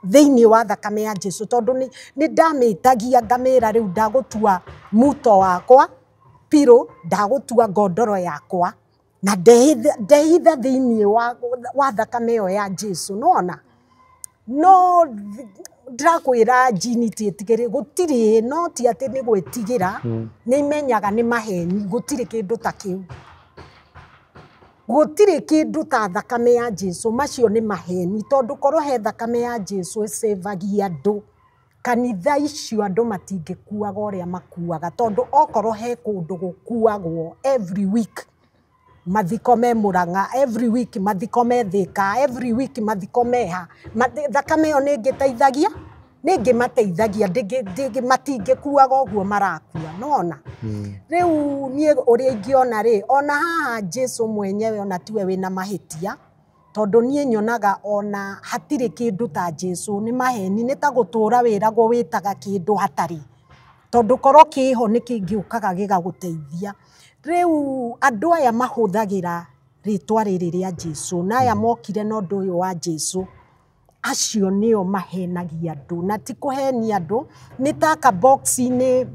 thĩinĩ wa thakame ya Jesu, tondũ nĩ ndamĩtagia ngamĩra rĩu ndagũtua muto wakwa piro, ndagũtua ngondoro yakwa na ndehitha thĩinĩ wa thakame ĩyo ya Jesu. Nĩwona? No ndĩrakwĩra jini tiĩtigĩrĩ, gũtirĩ, no ti atĩ nĩ gwĩtigĩra, nĩ imenyaga nĩ maheni, gũtirĩ kĩndũ ta kĩu. Gũtirĩ kĩndũ ta thakame ya Jesu, macio nĩ maheni, tondũ korwo he thakame ya Jesu ĩcĩvagia andũ, kanitha icio andũ matingĩkuaga ũrĩa makuaga, tondũ okorwo he kũndũ gũkuagwo every week, mathiko me Murang'a, every week mathiko me Thika, every week mathiko meha, thakame ĩyo nĩ ĩngĩteithagia, nĩ ĩngĩmateithagia, matingĩkuaga ũguo marakua, nĩwona? Rĩu niĩ ũrĩa ingĩona rĩ, ona haha Jesu mwenyewe ona tiwe wĩna mahĩtia, tondũ niĩ nyonaga ona hatirĩ kĩndũ ta Jesu, nĩ maheni, nĩ ta gũtũra wĩragwo wĩtaga kĩndũ hatarĩ, tondũ korwo kĩho nĩ kĩngĩũkaga gĩgagũteithia. Rĩu andũ aya mahũthagĩra rĩtwa rĩrĩ rĩa Jesu, na aya mokire na ũndũ ũyũ wa Jesu, acio nĩo mahenagia andũ, na ti kũhenia andũ, nĩ ta kabox-inĩ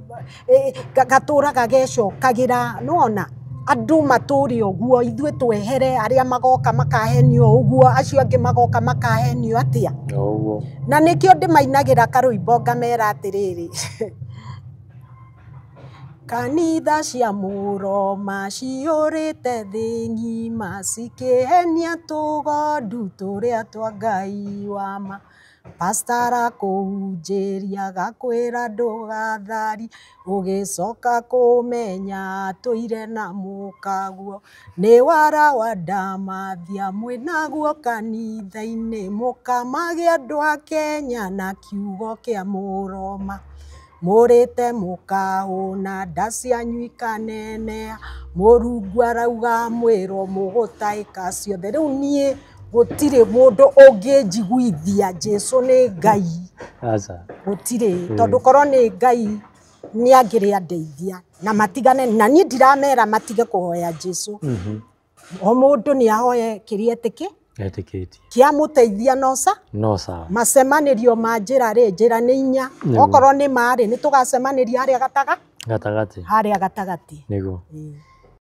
gatũraga gecokagĩra, nĩwona? Andũ matũre ũguo, ithuĩ twehere, arĩa magoka makahenio ũguo, acio angĩ magoka makahenio atĩa? Ũguo. Na nĩkĩo ndĩmainagĩra karũimbo ngamera atĩrĩrĩ, kanitha cia Mũroma ciyũrĩte thĩ ng'ima, cikĩhenia tũgondu tũrĩa twa Ngai wa ma. Pastor arakũhunjĩria agakwĩra ndũgathari, ũgĩcoka kũmenya atũire na mũkaguo. Nĩ wara wa ndamathia mwĩnaguo kanitha-inĩ, mũkamage andũ a Kenya na kiugo kĩa Mũroma. Mũrĩte mũkahũna nda cianyu ikaneneha, Mũrungu arauga mwĩrwo mũgũtaĩka ciothe. Rĩu niĩ gũtirĩ mũndũ ũngĩnjiguithia Jesu nĩ Ngai. Aca. Gũtirĩ, tondũ korwo nĩ Ngai nĩ angĩrĩ andeithia na matigane na niĩ ndiramera matige kũhoya Jesu. O mũndũ nĩ ahoe kĩrĩa etĩkĩtie kĩamũteithia no no sawa. Macemanĩrio ma njĩra rĩ, njĩra nĩ inya, okorwo nĩ marĩ nĩ tũgacemanĩria harĩa gatagatĩ, harĩa gatagatĩ. Nĩguo.